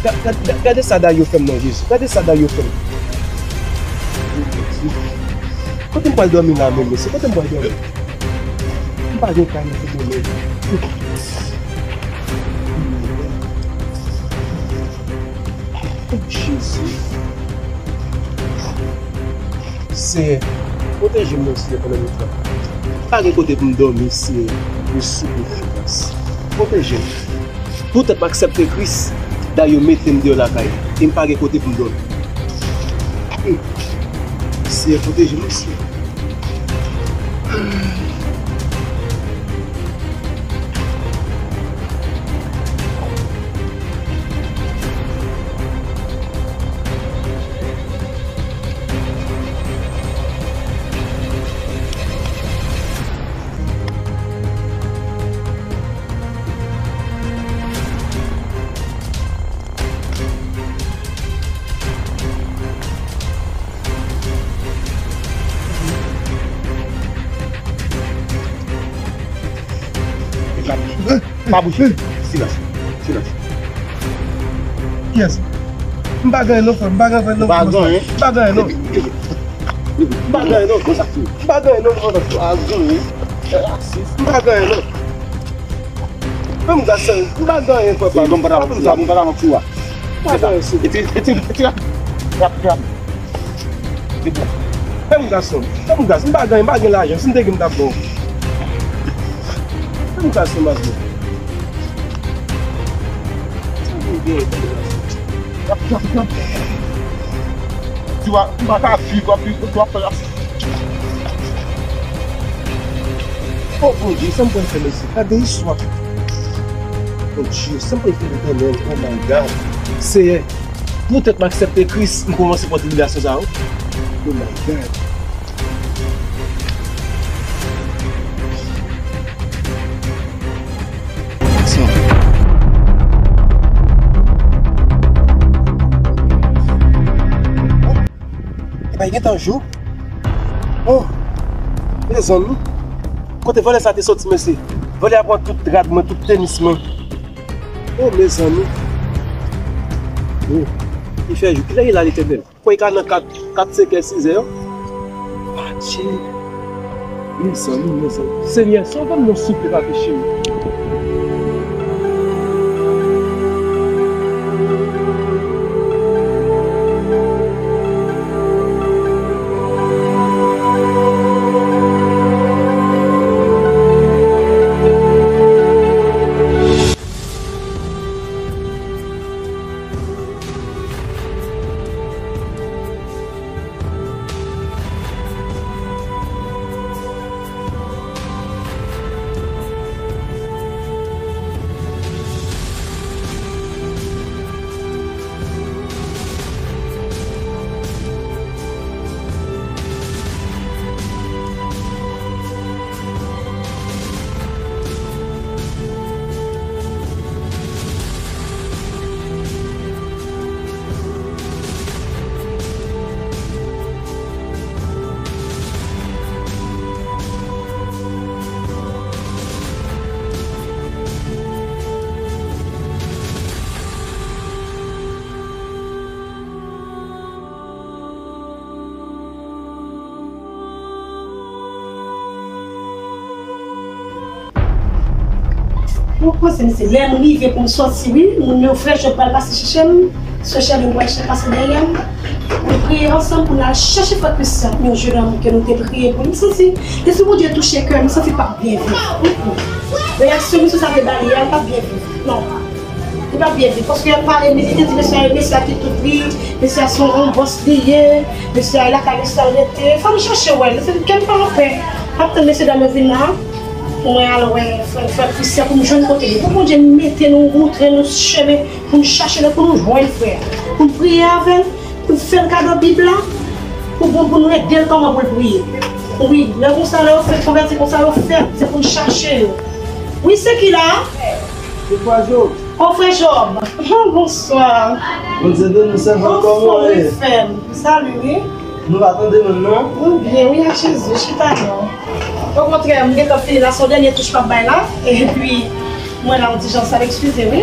Ga- ga- ga- Gade sa Dario fè m non, Jezi. Gade sa Dario fè m. Kote m pral dòmi la menm, mesye? Kote m pral dòmi? M pa gen kay nan foutbòl menm. Oh, Jezi. Seyè, pwoteje m non, Seyè, pandan nou travay. Pa gen kote pou m dòmi, Seyè. Mwen soufri, Seyè. Pwoteje m. Poutèt m aksepte Kris, Dario mete m deyò lakay, e m pa gen kote pou m dòmi. Hmm. Seyè, pwoteje m, Seyè. Pa bouje. Silans. Silans. Kiyès? M pa gen anyen non, frè m. M pa gen anyen non. M pa gen anyen non. M pa gen anyen non. M pa gen anyen non. M pa gen anyen non. Ban m gaz, m pa gen anyen, frè pa m. Ban m gaz, m pa gen anyen, frè pa m. M pa gen anyen, sou. Ban m gaz, frè m. Ban m gaz, m pa gen anyen, m pa gen lajan. Si m te gen, m t ap ba w. Ban m gaz, frè m, baz mwen. Sa m gen, ban m gaz. Ti wa, m pa ka viv, w ap, w ap fè la. Oh, Bondye, sa m pral fè, mesye? Gade istwa. Bondye, sa m pral fè, Letènèl? Oh my God. Seyè, poutèt m aksepte Kris, m kòmanse pran tribilasyon sa yo. Oh my God. Aksyon. Ebay, gentan jou. Oh, mezanmi. Kote vòlè sa te soti, mesye? Vòlè a pran tout rad mwen, tout tenis mwen. Oh, mezanmi. Oh, li fè jou. Kilè li la, Letènèl? Kwè li ka nan kat, kat, senkè, sizè yo. Adje. Mezanmi, mezanmi. Senyè, sove m non, souple, pa peche m. Mwen panse, mesye, lè m rive pou m sòti, wi, moun yo, frè Jòb pral pase chèche m, sè Chèlin pral pase dèyè m. Nou priye ansanm pou n al chèche frè Christian, yon jennonm ke nou te priye pou li. M santi Lespri Bondye touche kè m, m santi l p ap byen viv. Reyaksyon misye sa te ba li a, l p ap byen viv. Non. Li p ap byen viv. Paske y ap pale, li te di mesye a, mesye a ki tout li, mesye a se yon bòs li ye, mesye a lakay mesye a l rete. Fò m chèche wè l. Kè m pa anpè. M ap tann mesye dam yo vin la. Pou mwen al wè frè, frè Christian, pou m jwenn kote li. Pou Bondye mete nou, montre nou chemen, pou n chache l, pou nou jwenn frè a. Pou n priye avè l, pou n fè l kado Bib la, pou, pou, pou nou ede l kòman pou l priye. Wi, lè konsa, lè yo fè konvèti konsa, yo fè, se pou n chache yo. Wi, se ki la? Se frè Jòb. Oh, frè Jòb. Oh, bonswa. Bondye beni w, sèvant, kòman w ye? Anfòm, wi, frè m. Salut, wi. Nou pa tande moun, non? Ou byen, wi, ak Jezi, chita non. Okontrè, m gentan fini la, se yon dènye touch m ap bay la. Epi, mwen la, yon ti jan sal, eskize, wi.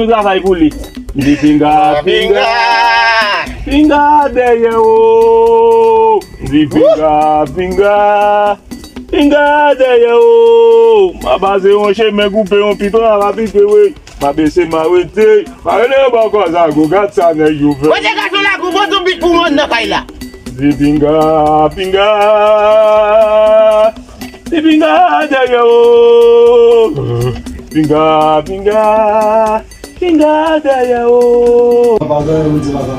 nou travay pou li. M di pinga, pinga, pinga dèyè w. M di pinga, pinga, pinga dèyè w. M a pase yon chemen koupe, yon piton a va pike, wi. M a bese, m a rete. M a rele yo bò kò zago, gad sa nèg yo fè. Kote gason la, gwo bon bit pou mwen nan kay la. Di pinga, pinga. Di pinga dèyè w. Pinga, pinga. Pinga dèyè w. Papa, gade, m di papa.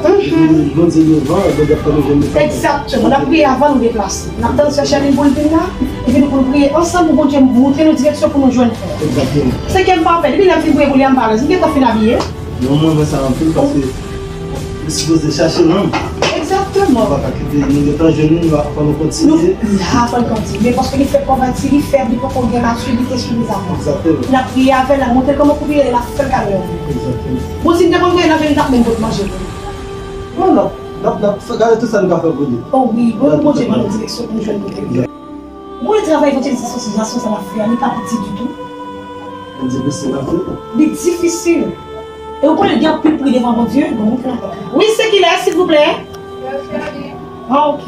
Bondye devan, Bondye ap fè nou jwenn nou travay. Egzakteman. N ap priye avan nou deplase. N ap tann sè Chèlin pou l vin la. Epi nou konn priye ansanm pou Bondye montre nou direksyon pou nou jwenn fè. Egzakteman. Se ke m pa fè. Depi lè m fin priye pou li a, m pa alèz. M gentan fin abiye. Non, mwen renmen sa anpil paske li sipoze chache non. Egzakteman. Nou pa ka kite, nou gentan jwenn nou, nou ap fò nou kontinye. Nou la, fò n kontinye. Paske li fèk konvèti, li fèb, li poko gen matire, li te sou li zavan. Egzakteman. N ap priye avè l, n ap montre l kòman pou priye, n ap fè l kado. Egzakteman. Bon, si m te konn gen lajan, li t ap menm pot manje pou li. Non, non. N ap, n ap gade tout sa nou ka fè pou li. O wi, bon, Bondye ban nou direksyon pou nou jwenn kote li. Mwen travay evanjelis asosiyasyon sa n ap fè a, li pa piti ditou. Li difisil anpil. Li difisil. E ou konnen gen anpil pri devan Bondye, bon, nou fè anpil. Wi, se kilè, silvouplè? Ah, ok.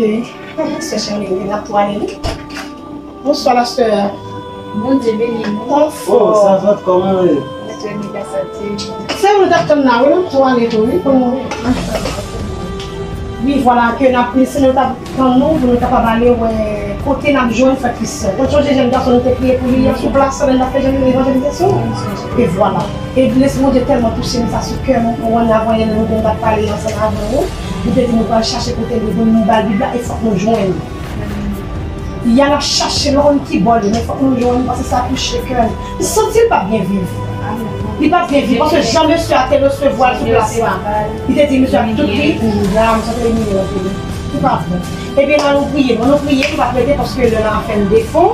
Sè Charline, n ap tou ale, wi. Bonswa, la sè. Bondye beni nou. Anfòm. Oh, sa va, kòman w ye? Mwen trè byen, gras a Dye. Se ou nou t ap tann la, wi, nou tou ale tou, wi, pou nou. Wi, vwala, ke n ap, se nou t ap tann nou, pou nou kapab ale wè kote n ap jwenn frè Christian. Ou sonje jèn gason nou te priye pou li an sou plas la, lè n ap fè jèn evanjelizasyon? E vwala. E Lespri Bondye tèlman touche m, sa sou kè m, ou konprann, avan yè nou te, nou t ap pale ansanm avè w, nou te di nou pral chache kote li, pou nou ba l Bib la, e fòk nou jwenn. Y a n ap chache, nou konn ki bò l ye, men fòk nou jwenn, paske sa touche kè l. M santi l p ap byen viv. Li p ap byen viv, paske jan mesye a te resevwa l sou plas la, li te di mesye a tout li, ya, m santi l imilye anpil. Li pa bon. Ebyen, la nou priye, bon, nou priye, nou p ap rete, paske lè n a fè n defo,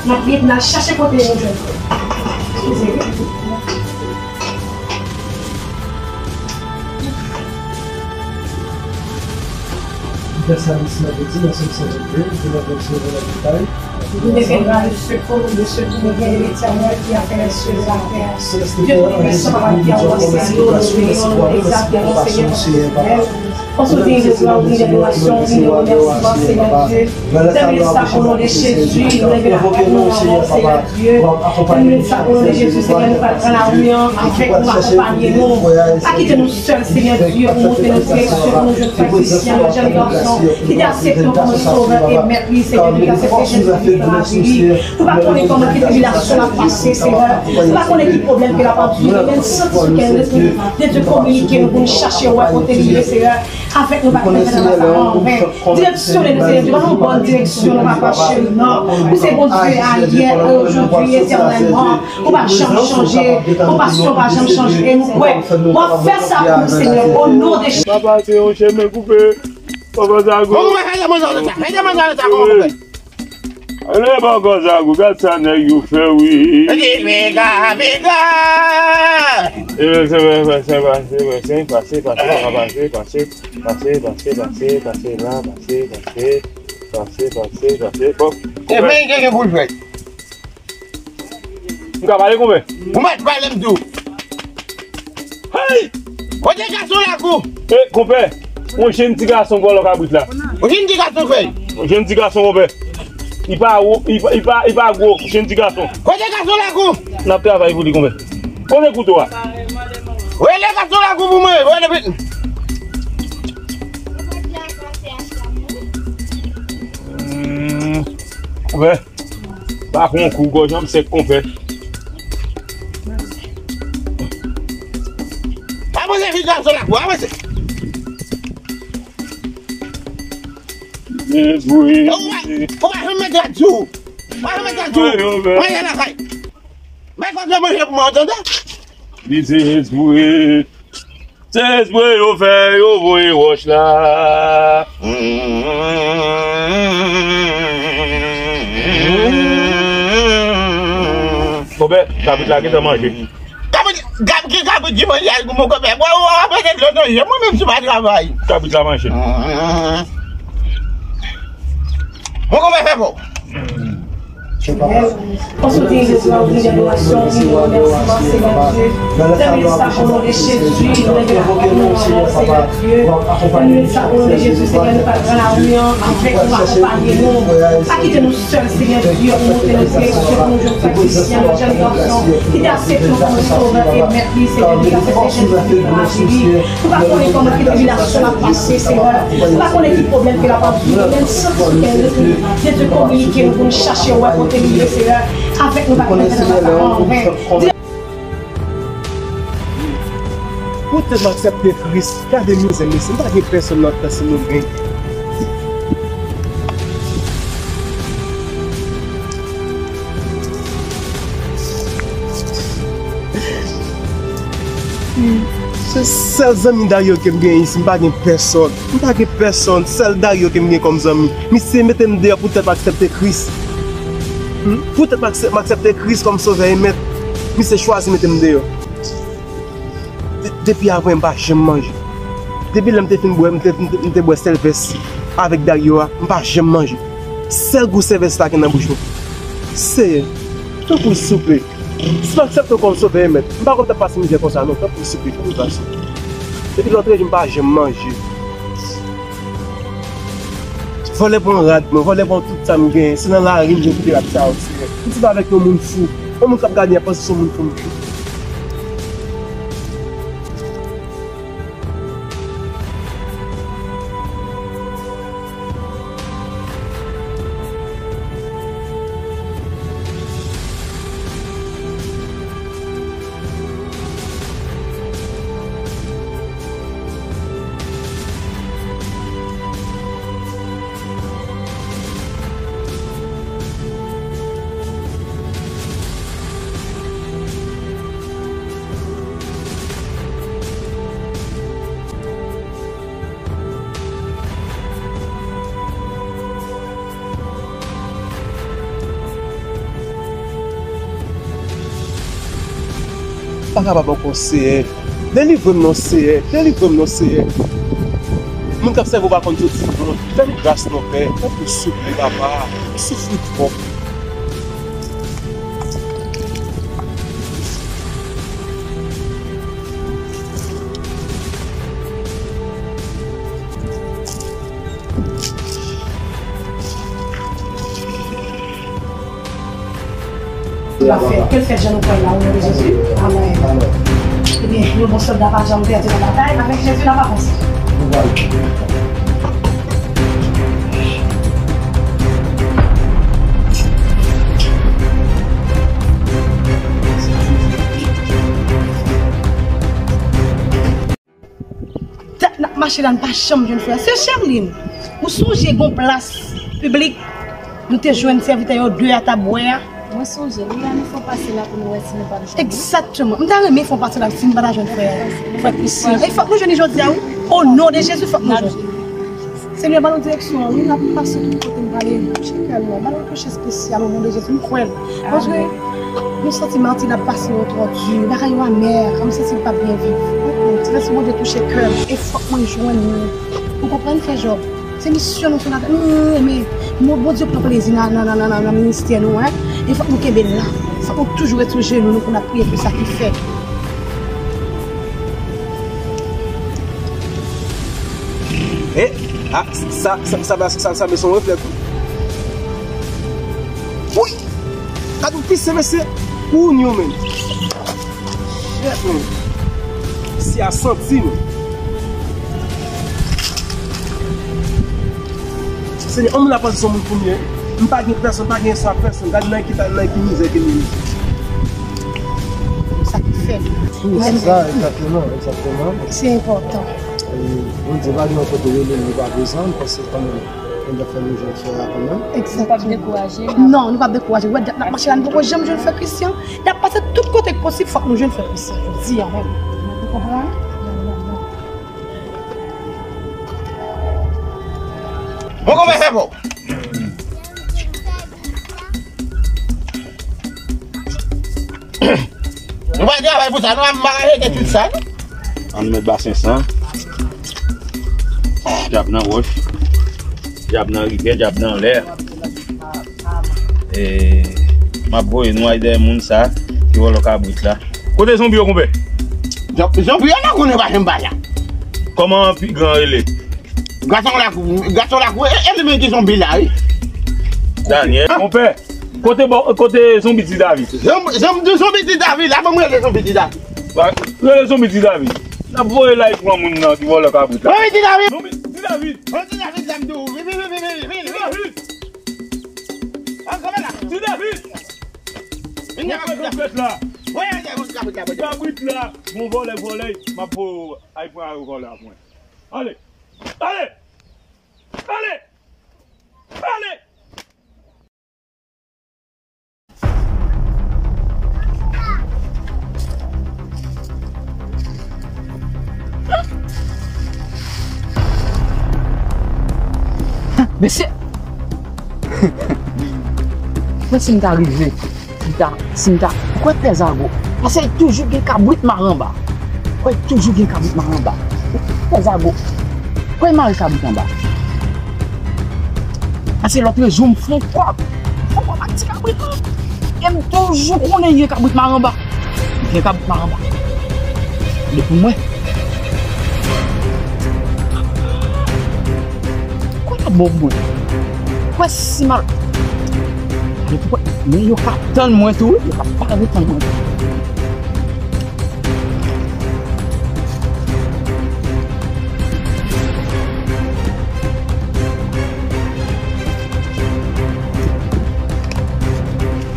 n ap priye pou n al chache kote nou jwenn. Eskize, wi. Nous devons rendre ce colombe de ce qui nous vient de l'Éternel qui a fait les cieux et la terre. Dieu Tout-Puissant, Papa qui as enseigné, nous bénissons, nous exaltons, Seigneur, parce que tu es fidèle. On se dit de gloire, de l'adoration, de remerciement, Seigneur Dieu. Donne-lui ça au nom de Jésus, nous lève la tête, nous, Seigneur Dieu. Donne-lui ça au nom de Jésus, Seigneur, nous allons dans la rue, hein, avec nous, accompagnez-nous. Pa kite nou sèl, Senyè Dye, ou montre nou direksyon pou nou jwenn frè Christian, yon jèn gason ki te aksepte w kòm sovè e mèt li, Senyè Dye, ki aksepte Jezi Kris nan lavi li. Nou pa konnen kòman ki tribilasyon l ap pase, Senyè. Nou pa konnen ki pwoblèm ke l ap andire, men n santi sou kè nou, Lespri de Dye kominike nou pou nou chache wè kote li ye, Senyè. Avèk nou pa kite fè travay sa an ven. Direksyone nou, Senyè Dye, ban nou bòn direksyon, nou pa mache nan. Ou se Bondye a yè, ojodwi, etènèlman. Ou pa janm chanje, konpasyon pa janm chanje. E nou kwè w ap fè sa pou nou, Senyè, o non de Jezi. Papa, se yon chemen koupe. Papa, sa gwo. Bon, koupe, fè manje nan sa, fè manje nan sa, koupe. Ale bò kòz a gou, gad sa nèg yo fè wi. Piga, piga. E, se vre, se vre, se vre, se pase, pase, pase, pase, pase, pase, pase, pase, pase la, pase, pase, pase, pase, pase. Bon, e men gen pou l fè. M ka pale, konpè? Ou mèt pale m tou. Hey! Kote gason lakou? E, konpè, yon jenn ti gason vòlò kabrit la. Yon jenn ti gason fèy. Yon jenn ti gason, konpè. Li pa wo, li pa, li pa, li pa gwo, jenn ti gason. Kote gason lakou? N ap travay pou li, konpè. Kote kouto a? Rele gason lakou pou mwen, rele vit. Hmm, konpè. Pa pran kou, gòj an sèk, konpè. Avanse, vit gason lakou, avanse. Dezwe. Ou pa, ou pa janm mete a di w. Ou pa janm mete a di w. Mwen ye lakay. Mwen konn manje pou mwen, ou tande? Li se espri. Se espri yo fè, yo voye wòch la. Konpè, kabrit la gentan manje. Kabrit, gab ki kabrit ki manje al goumen konpè. Mwen, ou ap mete dlo nan je mwen menm si w pa travay. Kabrit la manje. Mwen konpè fè fò. Senyè, konsote Jezi, nou vin adorasyon, vin remèsiman, Senyè Dye. Fè nou sa o non de Jezi, nou leve lapriyè nou anlè w, Senyè Dye. Fè nou sa o non de Jezi, Senyè, nou pral pran lari an avèk nou, akonpaye nou. Pa kite nou sèl, Senyè Dye, pou montre nou direksyon pou nou jwenn Kris, Senyè, nou jèn gason ki te aksepte w kòm sovè e mèt li, Senyè Dye, aksepte Jezi Kris nan lavi li. Nou pa konnen kòman ki tribilasyon l ap pase, Senyè. Nou pa konnen ki pwoblèm ke l ap ap viv. Men n santi ke nou, Jezi kominike nou pou n chache wè kote li ye, Senyè. Avèk nou pa gen pèsonn nan sa an ven. Poutèt m aksepte Kris, gade mizè mesye, m pa gen pèsonn nan tè si nou gen. Se sèl zanmi Dario ke m gen isi, m pa gen pèsòn. M pa gen pèsòn, sèl Dario ke m gen kòm zanmi. Misye mete m deyò poutèt m aksepte Kris. Hmm? Poutèt m aksep-, m aksepte Kris kòm sovè e mèt, misye chwazi mete m deyò. De-, depi avan, m pa janm manje. Depi lè m te fin bwè, m te, m te, m te bwè sèvès avèk Dario a, m pa janm manje. Sèl gou sèvès la gen nan bouch mwen. Seyè, tanpri souple. Si m aksepte w kòm sovè e mèt, m pa konn t ap pase mizè konsa non, tanpri souple, fè m pase. Depi lòtrejou, m pa janm manje. Vòlè pran rad mwen, vòlè pran tout sa m genyen. Se nan lari m vin koute rad sa yo, Seyè. M sot avèk yon moun fou. Yon moun k ap gade m ap panse se yon moun fou m ye. Pa kapab ankò, Seyè. Delivre m non, Seyè. Delivre m non, Seyè. Moun k ap sèvi w pa konn soti non. Fè m gras non, Pè. Tanpri souple, Papa. M soufri twòp. L ap fèt. Ke l fèt jan nou kwè l la, o non de Jezi. Amèn. Ebyen, yon bon sòlda pa janm pèdi nan batay. Avèk Jezi, n ap avanse. Dat n ap mache la, n pa janm jwenn frè a. Sè Sherline, ou sonje gon plas piblik nou te jwenn sèvitè yo de a t ap bwè a? Mwen sonje, nou la nou fè pase la pou nou wè si nou p ap jwenn li. Egzakteman. M ta renmen fè pase la si n pa ta jwenn frè, frè Christian. E fòk nou jwenn li jodi a, wi. O non de Jezi, fòk nou jwenn. Senyè, ban nou direksyon an, wi, n ap pase tout kote n prale, touche kè nou, ban nou yon kouche espesyal, o non de Jezi, m kwè l. Paske nou santi Martine ap pase yon twò di, bagay yo amè, kòmsi l p ap byen viv. Ti lèse Bondye touche kè m, e fòk mwen jwenn li. Ou konprann, frè Jòb? Se misyon nou sou latè. Nou, nou renmen. Bon, Bondye pran plezi nan, nan, nan, nan, nan ministè nou, en. E fòk nou kenbe la. Fòk nou toujou ret sou jenou nou pou n ap priye pou sa ki fèt. E, a, sa, sa, sa, sa, sa, sa, men se yon reflèks wi. Wi! Gad yon pise, mesye. Kounye menm. Shit, man. Si a santi, man. Senyè, yon moun ap panse se yon moun pou m ye. M pa gen pèsonn, m pa gen espas pèsonn. Gad nan ki ta, nan ki mizè ke nou ye. Sa ki fè. Wi, se sa, egzakteman, egzakteman. Se enpòtan. E, Bondye pa gen yon kote rele li pa prezan, m panse kanmenm. N ap fè nou jwenn frè a kanmenm. Egzakteman. Nou p ap dekouraje, non. Non, nou p ap dekouraje. Wè, dat n ap mache la, nou poko janm jwenn frè Christian. N ap pase tout kote k posib, fòk nou jwenn frè Christian. Jodi a menm. Ou konprann? Bon, kòman fè bon? Nou pa travay pou sa, nou pa mare gen tout sa, non? Ann met basen san. Djab nan wòch. Djab nan rivye, djab nan lè. E, m ap voye nou al dèyè moun sa ki vòlò kabrit la. Kote zonbi yo, konpè? Zonbi yo, nou konnen pa janm pa la. Kòman pi gran rele? Gason lakou, gason lakou, e, e li menm ki zonbi la, wi. Daniel. Konpè, kote bò, kote zonbi Ti David? Zonbi, zonbi, zonbi Ti David, la, ban mwen rele zonbi Ti David. Rele zonbi Ti David. N ap voye l al pran moun nan ki vòlò kabrit la. Zonbi Ti David! Zonbi Ti David! Zonbi Ti David, la, m di w, vini, vini, vini, vini, vini, vini. Ti David! Ti David! Vini, kabrit la. Voye, voye, kabrit la, voye. Kabrit la, bon vòlè, vòlè, m ap voye w al pran vòlè a pou mwen. Ale! Ale! Ale! Ale! Mesye! Mwen si m ta rive. M ta, si m ta, ou kwè pè Zago? Paske toujou gen kabrit mare anba. Ou kwè toujou gen kabrit mare anba. Pè Zago, ou kwè mare kabrit anba? Paske lòt jou m fon kòb. Fon kòb ak ti kabrit lan. E m toujou konnen gen kabrit mare anba. Gen kabrit mare anba. Li pou mwen. Kwè la bon mwen. Kwè si mal. Yo pou kwè, men yo ka tann mwen tou, wi. Yo ka pare tann mwen.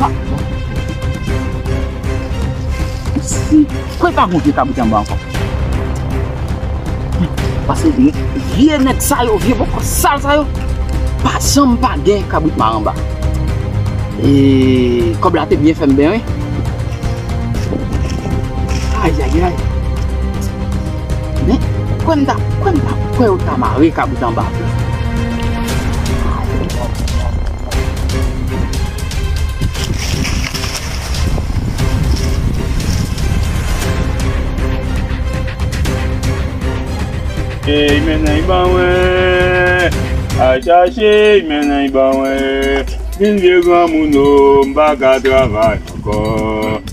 Ha, bon. Si, kwè pa gon vye kabrit anba ankò. Paske vye nèg sa yo, vye bòkò sal sa yo, pa janm pa gen kabrit mare anba. E kòb la te byen fè m byen, wi. Ayayay. Men, kwè m ta, kwè m ta, kwè yo ta mare kabrit anba tou. Ey, mennen ban mwen. Al chache, mennen ban mwen. Vin vye granmoun o, m pa ka travay ankò.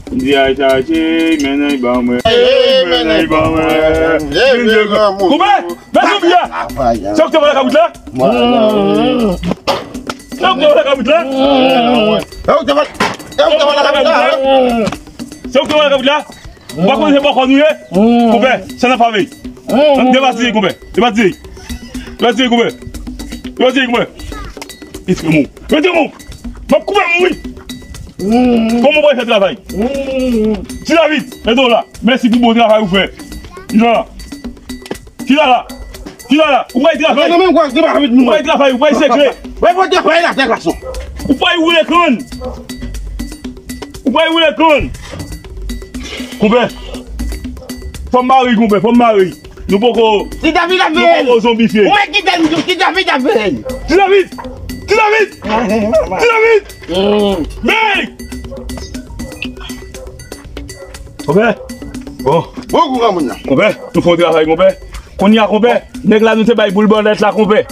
M di al chache, mennen ban mwen. Ey, mennen ban mwen. Vin vye granmoun. Koube! Mèt ou byen! Se ou ki te vòlè kabrit la? Se ou ki te vòlè kabrit la? Se ou ki te vòlè kabrit la? Se ou ki te vòlè kabrit la? Ou pa konn se bòkò nou ye? Konpè, sa n ap fè avè l? Depatire, konpè. Depatire. Depatire, konpè. Depatire, konpè. Retire men w. Retire men w. M ap koupe men w, wi. Kòman w pral fè travay? Ti David, mete w la. Mèsi pou bon travay ou fè. Kisa la? Kisa la? Kisa la? Ou pral travay. Ou pral travay, ou pral segle. Ou pral travay la, se gason. Ou pral woule kann. Ou pral woule kann. Konpè. Fò m mare, konpè, fò m mare. Nou poko, Ti David ap nou veye n. Poko zonbifye. Ou wè Ti David, Ti David ap veye n. Ti David! Ti David! Ti David! Mm. Bèy! Konpè. Bon. Bon kou granmoun nan. Konpè, nou fè yon travay, konpè. Kounye a, konpè, nèg la nou te bay boul bòlèt la, konpè.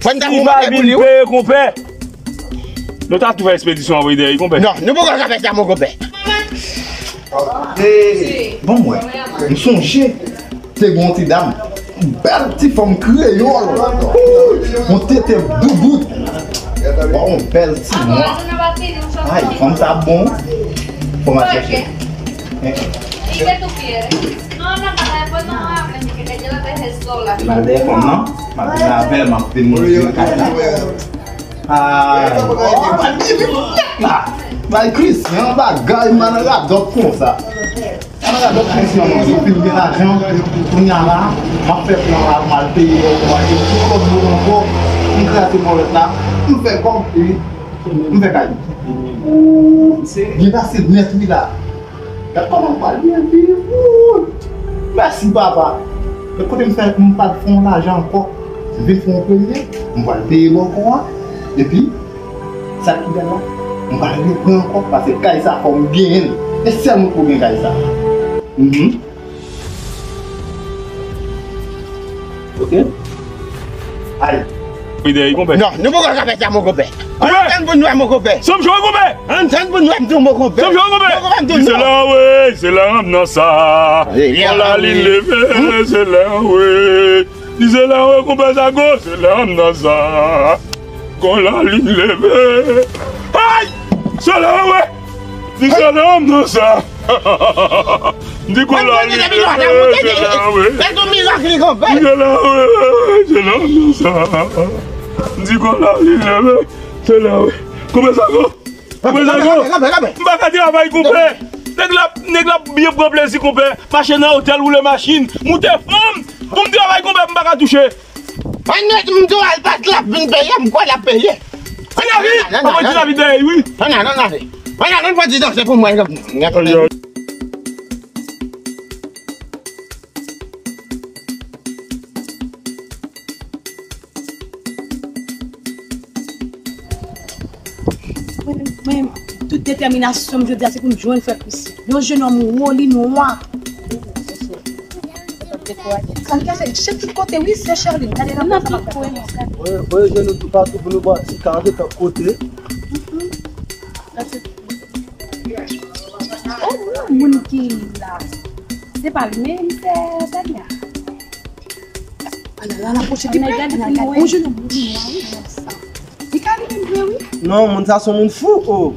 Fò n ta si konpè pa pou vin li, wi. Peye, konpè. Nou ta tou fè ekspedisyon anvoye dèyè, konpè. Non, nou poko ka fè sa, mon konpè. Bon, mwen, m sonje. Te gen yon ti dam, bèl ti fanm kreyòl. Yon tete doubout. Waw, yon bèl ti nwa. Ay, fanm sa bon. Fò m al chèche. Mal dèyè fanm nan. M al vin avè l, m ap vin montre kay la. Ay, bay Christian bagay, man, radòt konsa. An radòt Christian, mwen, si w fin gen lajan, kounye a la, m ap fè plan la, m al peye bò, m al peye tout lòt bout ankò, m kraze bòlèt la, m fè kòb, epi m fè kay. Byen pase nèt, wi, la. Gad kòman m pral byen viv, wouy. Mèsi, papa. Gad kote m fè, m pral fè yon lajan ankò. M vin fè yon premye, m pral peye bòkò a, epi, sa ki bèl la, m pral reprann ankò, paske kay sa fò m genyen l. E sèl mwen ki pou gen kay sa. Mhm. Ok. Ay. Wi, dèyè, konpè. Non, nou poko ka fè sa, mon konpè. Konpè! Ann tann pou n wè, mon konpè. Sanm jwe, konpè! Ann tann pou n wè, m di w, mon konpè. Sanm jwe, konpè! Mon konpè, m di w non. Se la, wi, se la, m nan sa. Kon lalin leve, se la, wi. Di se la, wi, konpè Zago, se la, m nan sa. Kon lalin leve. Ay! Se la, wi. Di se la, m nan sa. Di kon lalin leve, se la, wi. Di se la, wi, se la, m nan sa. Di kon lalin leve, se la, wi. Konpè Zago. Konpè Zago. M pa ka travay, konpè. Nèg la, nèg la byen pran plezi, konpè. Mache nan otèl, woule machin, moute fanm. Pou m travay, konpè, m pa ka touche. Ann ret m di w al bat l ap vin peye, m kwè l ap peye. Ti David! Ann ale, ann ale. Ann ale, ann ale. Ann ale, ann pran ti danse pou mwen. Mwen, mwen, tout detèminasyon m jodi a se pou m jwenn frè Christian. Yon jenòm wo, li nwa. Sa l ka fè chèf tout kote, wi, sè Charline. Gade nan pòt la. Voye, voye je nou toupatou pou nou bati, karante tank kote. O, moun ki la. Se pa l menm, sè Tania. Ala, ala, pwoche pi pre. Ala, gade, yon jenòm moun nwa, wi. Li ka li menm vre, wi. Non, moun sa se yon moun fou, o.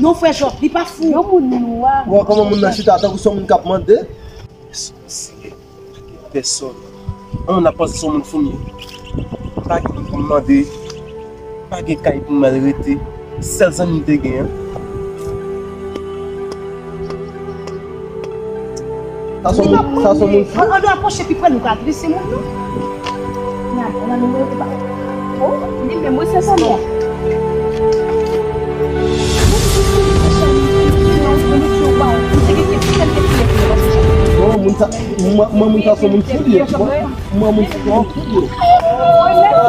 Non, frè Job, li pa fou. Yon moun nwa. Ou wè kòman moun nan chita tankou se yon moun k ap mande? Pèsonn. An, n ap panse se yon moun fou m ye. M pa gen moun pou m mande. M pa gen kay pou m al rete. Sèl zanmi m te gen an. Sa se yon moun, sa se yon moun fou. An, an nou apwoche pi pre, nou ka glise moun, non? Nan, nan, nou rete pa. O, li menm, wi, se sa, non. Non, moun sa, mwen, mwen, moun sa se moun fou li ye. Mwen, moun sa se moun fou li ye.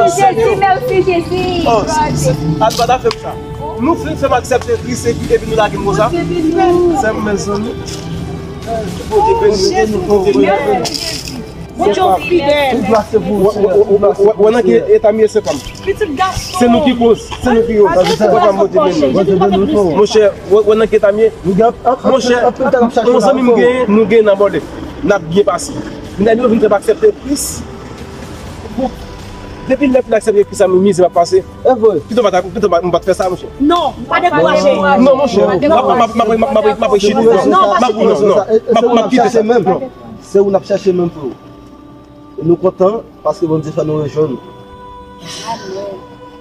Mèsi Jezi, mèsi Jezi. Al pa ta fè m sa. Nou fin fè m aksepte Kris epi, epi nou lage m konsa. Sè m, mezanmi. Bondye beni nou, Bondye beni nou. Bondye fidèl. Tout glwa se pou ou, Seyè. Tout glwa se pou ou, Seyè. Wè nan ki eta m ye, se pa m. Pitit gason. Se nou ki koz, se nou ki koz. Papa m, Bondye beni nou. Monchè, wè, wè nan ki eta m ye. Monchè, yon zanmi m genyen, nou genyen nan bòlèt. N ap byen pase. Medam yo vin fè m aksepte Kris. Bon, depi lè m fin aksepte Kris la, nou mizè m ap pase. E vre. Pito m pa ta, pito m pa, m pa t fè sa, monchè. Non, pa dekouraje. Non, monchè. M ap, m ap, m ap, m ap, m ap, m ap rechite. Non, pa sou non, non. M ap, m ap kite sa. Non. Se ou n ap chache menm, freo. E nou kontan paske Bondye fè nou rejwenn ou.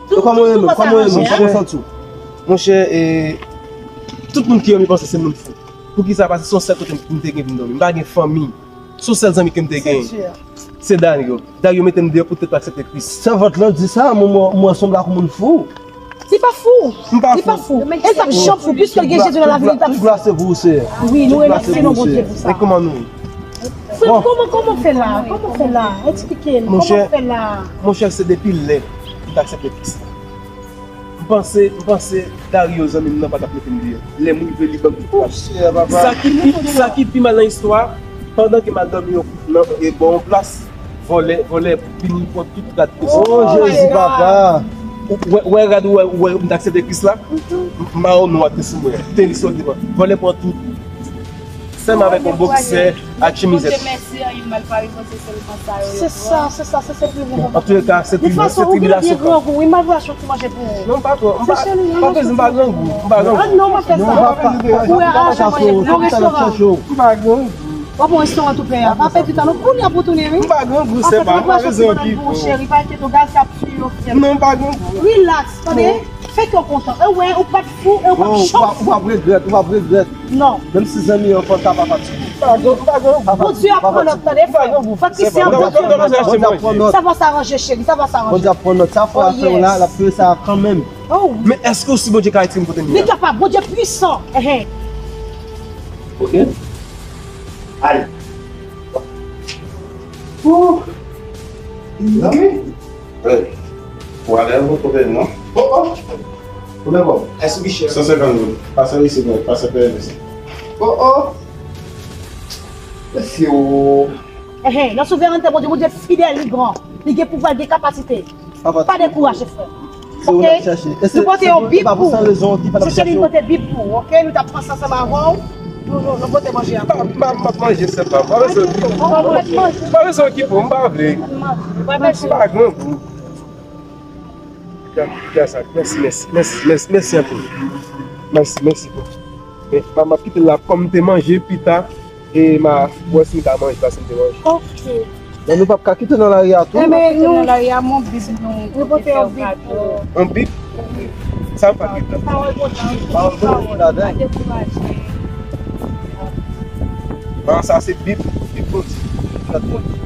E kòman w ye menm? Kòman w ye menm? Kòman w santi w? Monchè, e, tout moun ki wè m, yo panse se moun fou. Poukisa? Paske se yon sèl kote m te gen pou m dòmi. M pa gen fanmi. Se yon sèl zanmi ke m te gen. Se Dario. Dario mete m deyò poutèt m aksepte Kris. Sèvant lan di sa, mwen, mwen, mwen sanble ak moun fou. Li pa fou. M pa fou. Li pa fou. E l p ap janm fou, piske l gen Jezi nan lavi l, li p ap fou. Tout glwa se pou ou, Seyè. Wi, nou remèsye non Bondye pou sa. E kòman nou ye? Frè m, kòman, kòman w fè la? Kòman w fè la? Eksplike m. Kòman w fè la? Monchè, se depi lè m t aksepte Kris la. M panse, m panse Dario, zanmi m nan, pa t ap mete m deyò. Lè m rive, li ban m tout rad. Sa ki pi, sa ki pi mal nan istwa, pandan ke m al dòmi yon, nan, e, bò yon plas, vòlè, vòlè vini pran tout rad Kris la. Oh, Jezi, papa! Ou wè, wè rad ou wè, ou wè m t aksepte Kris la? M, mawo nwa te sou mwen. Tenis yo te pran. Vòlè pran tout. Sèlman avèk yon boksè ak chemizèt. Bondye mèsi, anyen mal pa rive, se sèlman sa yo. Se sa, se sa, se se pi bon. Antouka, se tribila-, se tribilasyon. De fason, ou gen byen grangou, wi, m ap achte yon ti manje pou ou. Non, m pa twò, m pa, pa bezwen, m pa grangou, m pa grangou. Ah non, pa fè sa. Ou wè, achte manje nan restoran. M pa grangou. W ap yon restoran tou pè a. Pa pèdi tan non. Kounye a pou tounen, wi. M pa grangou, se pa, m pa bezwen ki pou. Cheri, pa enkyete w, gaz k ap tiye w, frè m. Non, m pa grangou. Relax, tande? Fè kè w kontan. E w wè, ou p ap fou, e w p ap chòf. Ou p ap regrèt, ou p ap regrèt. Non. Menm si zanmi an fò, sa pa fatige. Pa grangou, pa grangou. Bondye ap pran nòt, tande, frè m. Fòk Kris ap pran nòt. Sa va s'arranger, cheri, sa va s'arranger. Bondye ap pran nòt. Sa frè a fè w la, l ap peye sa kanmenm. Oh, wi. Men èske w si Bondye ka retire m kote m ye a? Li kapab, Bondye pwisan. Ehe. Ok. Ale. Ouh. Zanmi. Hey. Ou ale ou kote non? Oh, oh. Ou dakò? Èske ou chè? San senkant goud. Pase isit, pase peye isit. Oh, oh. Mesye, oh. Ehe, nan souverènte Bondye, Bondye fidèl, li gran. Li gen pouvwa, li gen kapasite. Pa dekouraje, frè. Ok? Nou pote yon Bib pou ou. Se li pote Bib pou ou, ok? Nou t ap panse ansanm avè w. Nou, nou, nou pote manje a. M ap, m ap manje sèlman. M pa bezwen, m pa bezwen okipe w, m pa vle. M pa grangou. Gade, gade sa. Mèsi, mèsi, mèsi, mèsi, mèsi anpil. Mèsi, mèsi, bro. Men, m ap, m ap kite l la, kòm m te manje, pita, e m a wè si m ka manje, paske m te manje. Ok. Men nou p ap ka kite nan lari a tou. Enben, nou, nan lari a, men yon Bib, nou, nou pote yon Bib pou ou. Yon Bib? Sa pa Bib la. Pawòl Bondye. Pawòl Bondye ki ladan. Pa dekouraje. Bon, sa se Bib, Bib Bondye. Bib Bondye.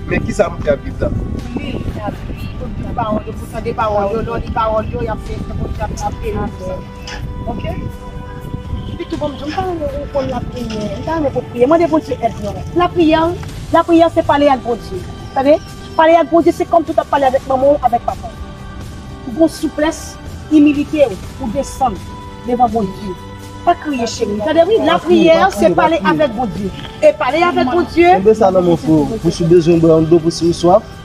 Men ki sa pou fè ak Bib la? Li, li, li, li, pawòl yo, pou tande pawòl yo, lè w li pawòl yo, y ap fè, fè Bondye ap, ap beni nou. Ok? Epi tou, bon, m pa renmen ou konn lapriyè. M pa renmen pou priye. Mande Bondye èd non. Lapriyè, lapriyè se pale ak Bondye. Tande? Pale ak Bondye, se kòm si w t ap pale avèk manman w, avèk papa w. Ou gon souplès, imilite w, ou desann devan Bondye. Pa kriye, cheri. Tande, wi, lapriyè, se pale avèk Bondye. E pale avèk Bondye. Kenbe sa nan men w, frè. Pou si w bezwen bwè yon dlo, pou si w swaf.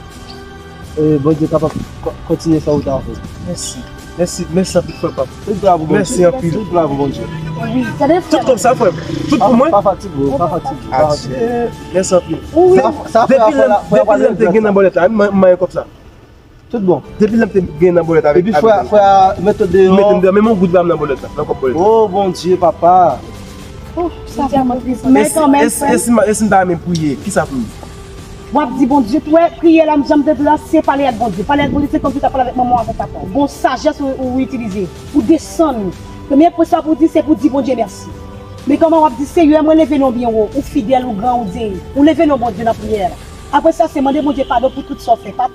E Bondye kapab ko-, kontinye fè wout avè w. Mèsi. Mèsi, mèsi anpil, frè pa m. Tout glwa pou Bondye. Mèsi anpil. Tout glwa pou Bondye. Wi, tande, frè. Tout kòb sa, frè m. Tout pou mwen. Pa fatige w, pa fatige w, pa fatige w. Mèsi anpil. Depi lè m te gen nan bòlèt la, m manyen kòb sa. Tout bon. Depi lè m te gen nan bòlèt avèk. Epi frè, frè a mete w deyò. Mete m deyò, menm yon goud pa m nan bòlèt la, nan kòb bòlèt la. Oh, Bondye, papa. Oh, sa vrèman tris. Men kanmenm, frè. E si m ta renmen priye, kisa pou m di? W ap di Bondye, tou wè, priyè la, m janm te di w la, se pale ak Bondye. Pale ak Bondye, se kòmsi w ta pale avèk manman w, avèk papa w. Gon sajès ou, ou itilize. Ou desann ou. Premye pwen sa pou w di, se pou w di Bondye mèsi. Men kòman w ap di, Seyè, mwen leve non w byen wo, ou fidèl, ou gran, ou dye. Ou leve non Bondye nan priyè la. Apre sa, se mande Bondye padon pou tout sa w fè. Pa,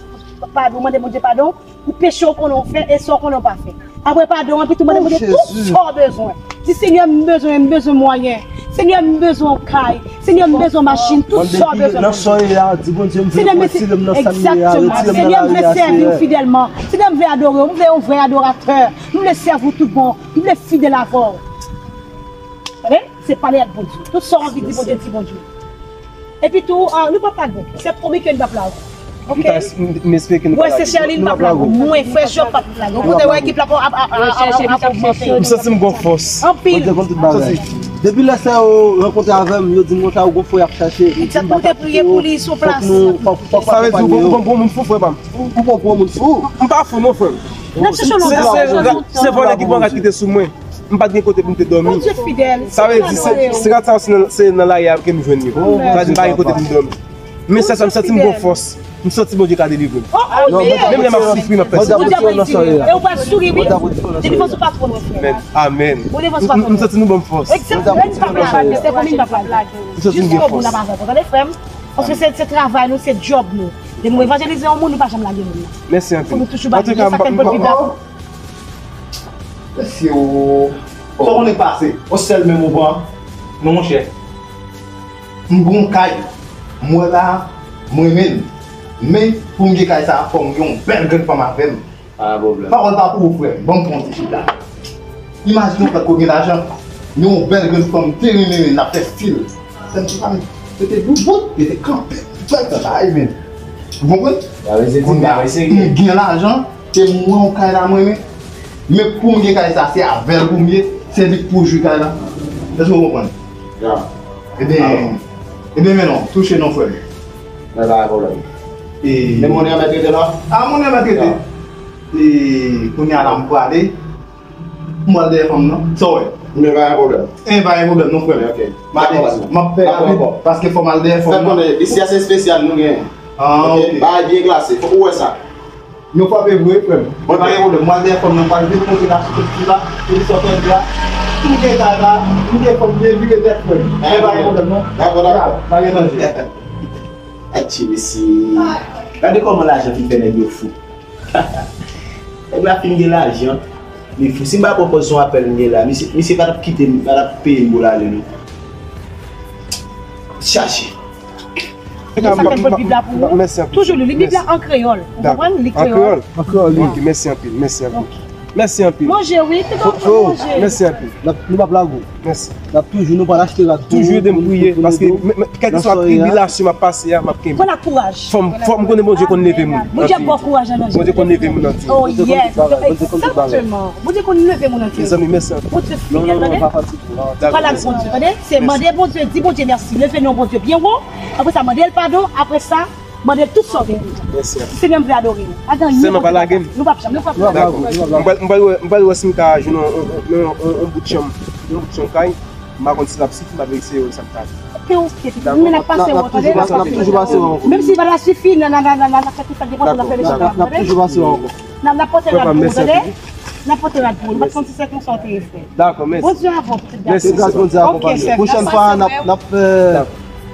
padon, mande Bondye padon. Pou peche w konnen w fè e sa w konnen w pa fè. Apre padon an, epi tou mande Bondye tout sa w bezwen. Di, Senyè, m bezwen, m bezwen mwayen. Senyè, m bezwen yon kay. Senyè, m bezwen machin. Tout sa w bezwen. Nan sa w ye a, di Bondye, m vle retire m nan sa m ye a, retire m nan lari a, Senyè. Senyè, m vle sèvi w fidèlman. Senyè, m vle adore w. M vle yon vrè adoratè. M vle sèvi w tout bon. M vle fidèl avè w. Tande? Se pale ak Bondye. Tout sa w anvi di Bondye, di Bondye. Epi tou, ah, nou p ap lage w. Se pwomi ke nou p ap lage w. Ok? M espere ke nou p ap lage w. Mwen, se Sherline, m p ap lage w. Mwen, frè Job, p ap lage w. Ou kote wè ekip la ap ogmante. M santi m gon fòs. Anpil. Bondye konn tout bagay. Depi lè sa yo rankontre avè m, yo di m konsa, ou gon frè y ap chache. Egzakteman, nou te priye pou li sou plas. Sa vle di ou gon, ou gon moun fou, frè pa m. Ou gon moun fou. M pa fou non, frè m. Se, se, se vòlè ki pran rad kite sou mwen. M pa t gen kote pou m te dòmi. Bondye fidèl. Sa vle di, se, se rad sa yo, se nan, se nan lari a ke m jwenn yo. Sa vle di, m pa gen kote pou m dòmi. Men sè sa, m santi m gon fòs. M santi Bondye ka delivre m. Menm lè m ap soufri, m ap fè sa. Bondye ap retire w nan sa w ye a. E ou pral souri, wi. Delivre sou patwon nou, frè. Amèn. M, m santi nou ban m fòs. Egzakteman, m pa pral lage. Se pwomi m pa pral lage. M santi m gen fòs. Jiskobout n ap avè w, tande, frè m? Paske se, se travay nou, se djòb nou. Depi nou evanjelize yon moun, nou pa janm lage moun nan. Mèsi anpil. Fò nou toujou ba Bondye sa ke n pot Bib la pou. Mesye, o, sa w konnen k pase? Yon sèl menm ou pran? Non, monchè. M gon kay. M wè la, m renmen l. Men, pou m gen kay sa, fò m gen yon bèl grenn fanm avè m. Pa gen pwoblèm. Pawòl pa pou ou, frè m. Ban m pran yon ti chita. Imajine w fèk ou gen lajan, gen yon bèl grenn fanm te renmen, renmen, n ap fè stil. Sèl ti fanm, se te doubout, li te kanpe. Fèk sa, sa, men. Ou konprann? Kounye a, m gen lajan, se mwen yon kay la, mwen, men. Men pou m gen kay sa, se avè l pou m ye, se li k pou jwi kay la. Èske w konprann? Ya. Ebyen, ebyen, men non, touche non, frè m. Men pa gen pwoblèm. E men money an mèt rete la? A, money an mèt rete. Ya. E kounye a la, m prale. M pral dèyè fanm nan. Sa w wè? Men pa gen pwoblèm. E pa gen pwoblèm non, frè m. Ok. M ale, m ap fè rapid, paske fò m al dèyè fanm nan. Fè konnen, isi a se espesyal nou genyen. A, ok. Bagay byen klase, fòk ou wè sa. Nou frape vre, frè m. Ok. Pa gen pwoblèm. M al dèyè fanm nan, m pral vin monte la sou tout la, pou li sòti antre a. M gen kay la, m gen fanm, m gen vire tèt, frè m. Men pa gen pwoblèm non. Dakò, dakò. Pa gen danje. Atchi, mesye. Gade kòman lajan fin fè nèg yo fou. Nèg la fin gen lajan, li fou. Si m pa pran pòz yon apèl m gen la, misye, misye pa t ap kite m, pa t ap peye m pou l ale non. Chache. Se sa k ap pot Bib la pou ou. Mèsi anpil. Toujou li li Bib la an kreyòl. Ou konprann? Li kreyòl. An kreyòl, wi. Ok, mèsi anpil, mèsi anpil. Ok. Mèsi anpil. Manje, wi, tout moun manje. Mèsi anpil. N ap, nou p ap lage w. Mèsi. N ap toujou, nou pral achte rad pou ou. Toujou ede m priye, paske kèlkeswa tribilasyon m ap pase a, m ap kenbe. Pran ak kouraj. Fò m, fò m konnen Bondye konn leve moun. Bondye ap ba w kouraj nan non Jezi. Bondye konn leve moun nan Jezi. Oh, yes. Egzakteman. Bondye konn leve moun nan Jezi. Mezanmi, mèsi anpil. Bondye fidèl, tande. Pale ak Bondye, tande. Se mande Bondye, di Bondye mèsi. Leve non Bondye byen wo. Apre sa, mande l padon. Apre sa, mande l tout sa w te vle. Mèsi anpil. Si Senyè m vle adore w. Pa gen anyen. Sèlman pa lage m. Nou p ap janm, nou p ap janm. Dakò. M pral, m pral wè, m pral wè si m ka jwenn yon, yon, yon, yon, yon bout chanm, yon bout chanm kay. M pa konn si l ap sifi, m ap eseye wè sa m ka fè. Ok, ok, pitit. Men n ap pase wè, tande, n ap pase wè. Menm si l pa ta sifi, n a, n a, n a, n a, n a fè tout sa k gen pou n fè, n ap fè deja, tande. N ap toujou pase wè ankò. N ap, n ap pote rad pou ou, tande. N ap pote rad pou ou. Nou pa t santi sèk nou sa w te ye, frè. Dakò, mèsi. Bondye avè w, pitit gason. Mèsi, Bondye akonpanye w. Pwochèn fwa, n ap, n ap fè,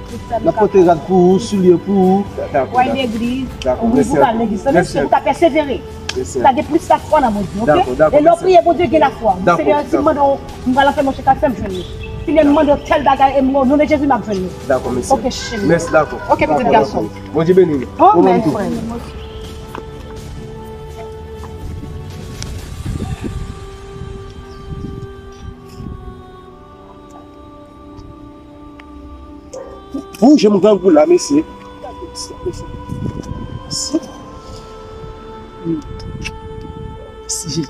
n ap pote rad pou ou, soulye pou ou. Dakò, dakò. Ou al legliz. Dakò, mèsi anpil. Wi, pou w al legliz. Mèsi anpil. Ou ta pèsevere. Mèsi anpil. Lage plis lafwa nan Bondye, ok? Dakò, dakò, mèsi. E lè w priye Bondye, gen lafwa. Dakò, dakò. Senyè di, mande w, m pral fè manje kat, fè m jwenn li. Si lè m mande w tèl bagay, e m, o non de Jezi, m ap jwenn li. Dakò, mèsi. Ok, cheri. Mèsi, dakò. Ok, pitit gason. Bondye beni w. Amèn, frè m. Ou, jan m grangou la, mesye. Si, si,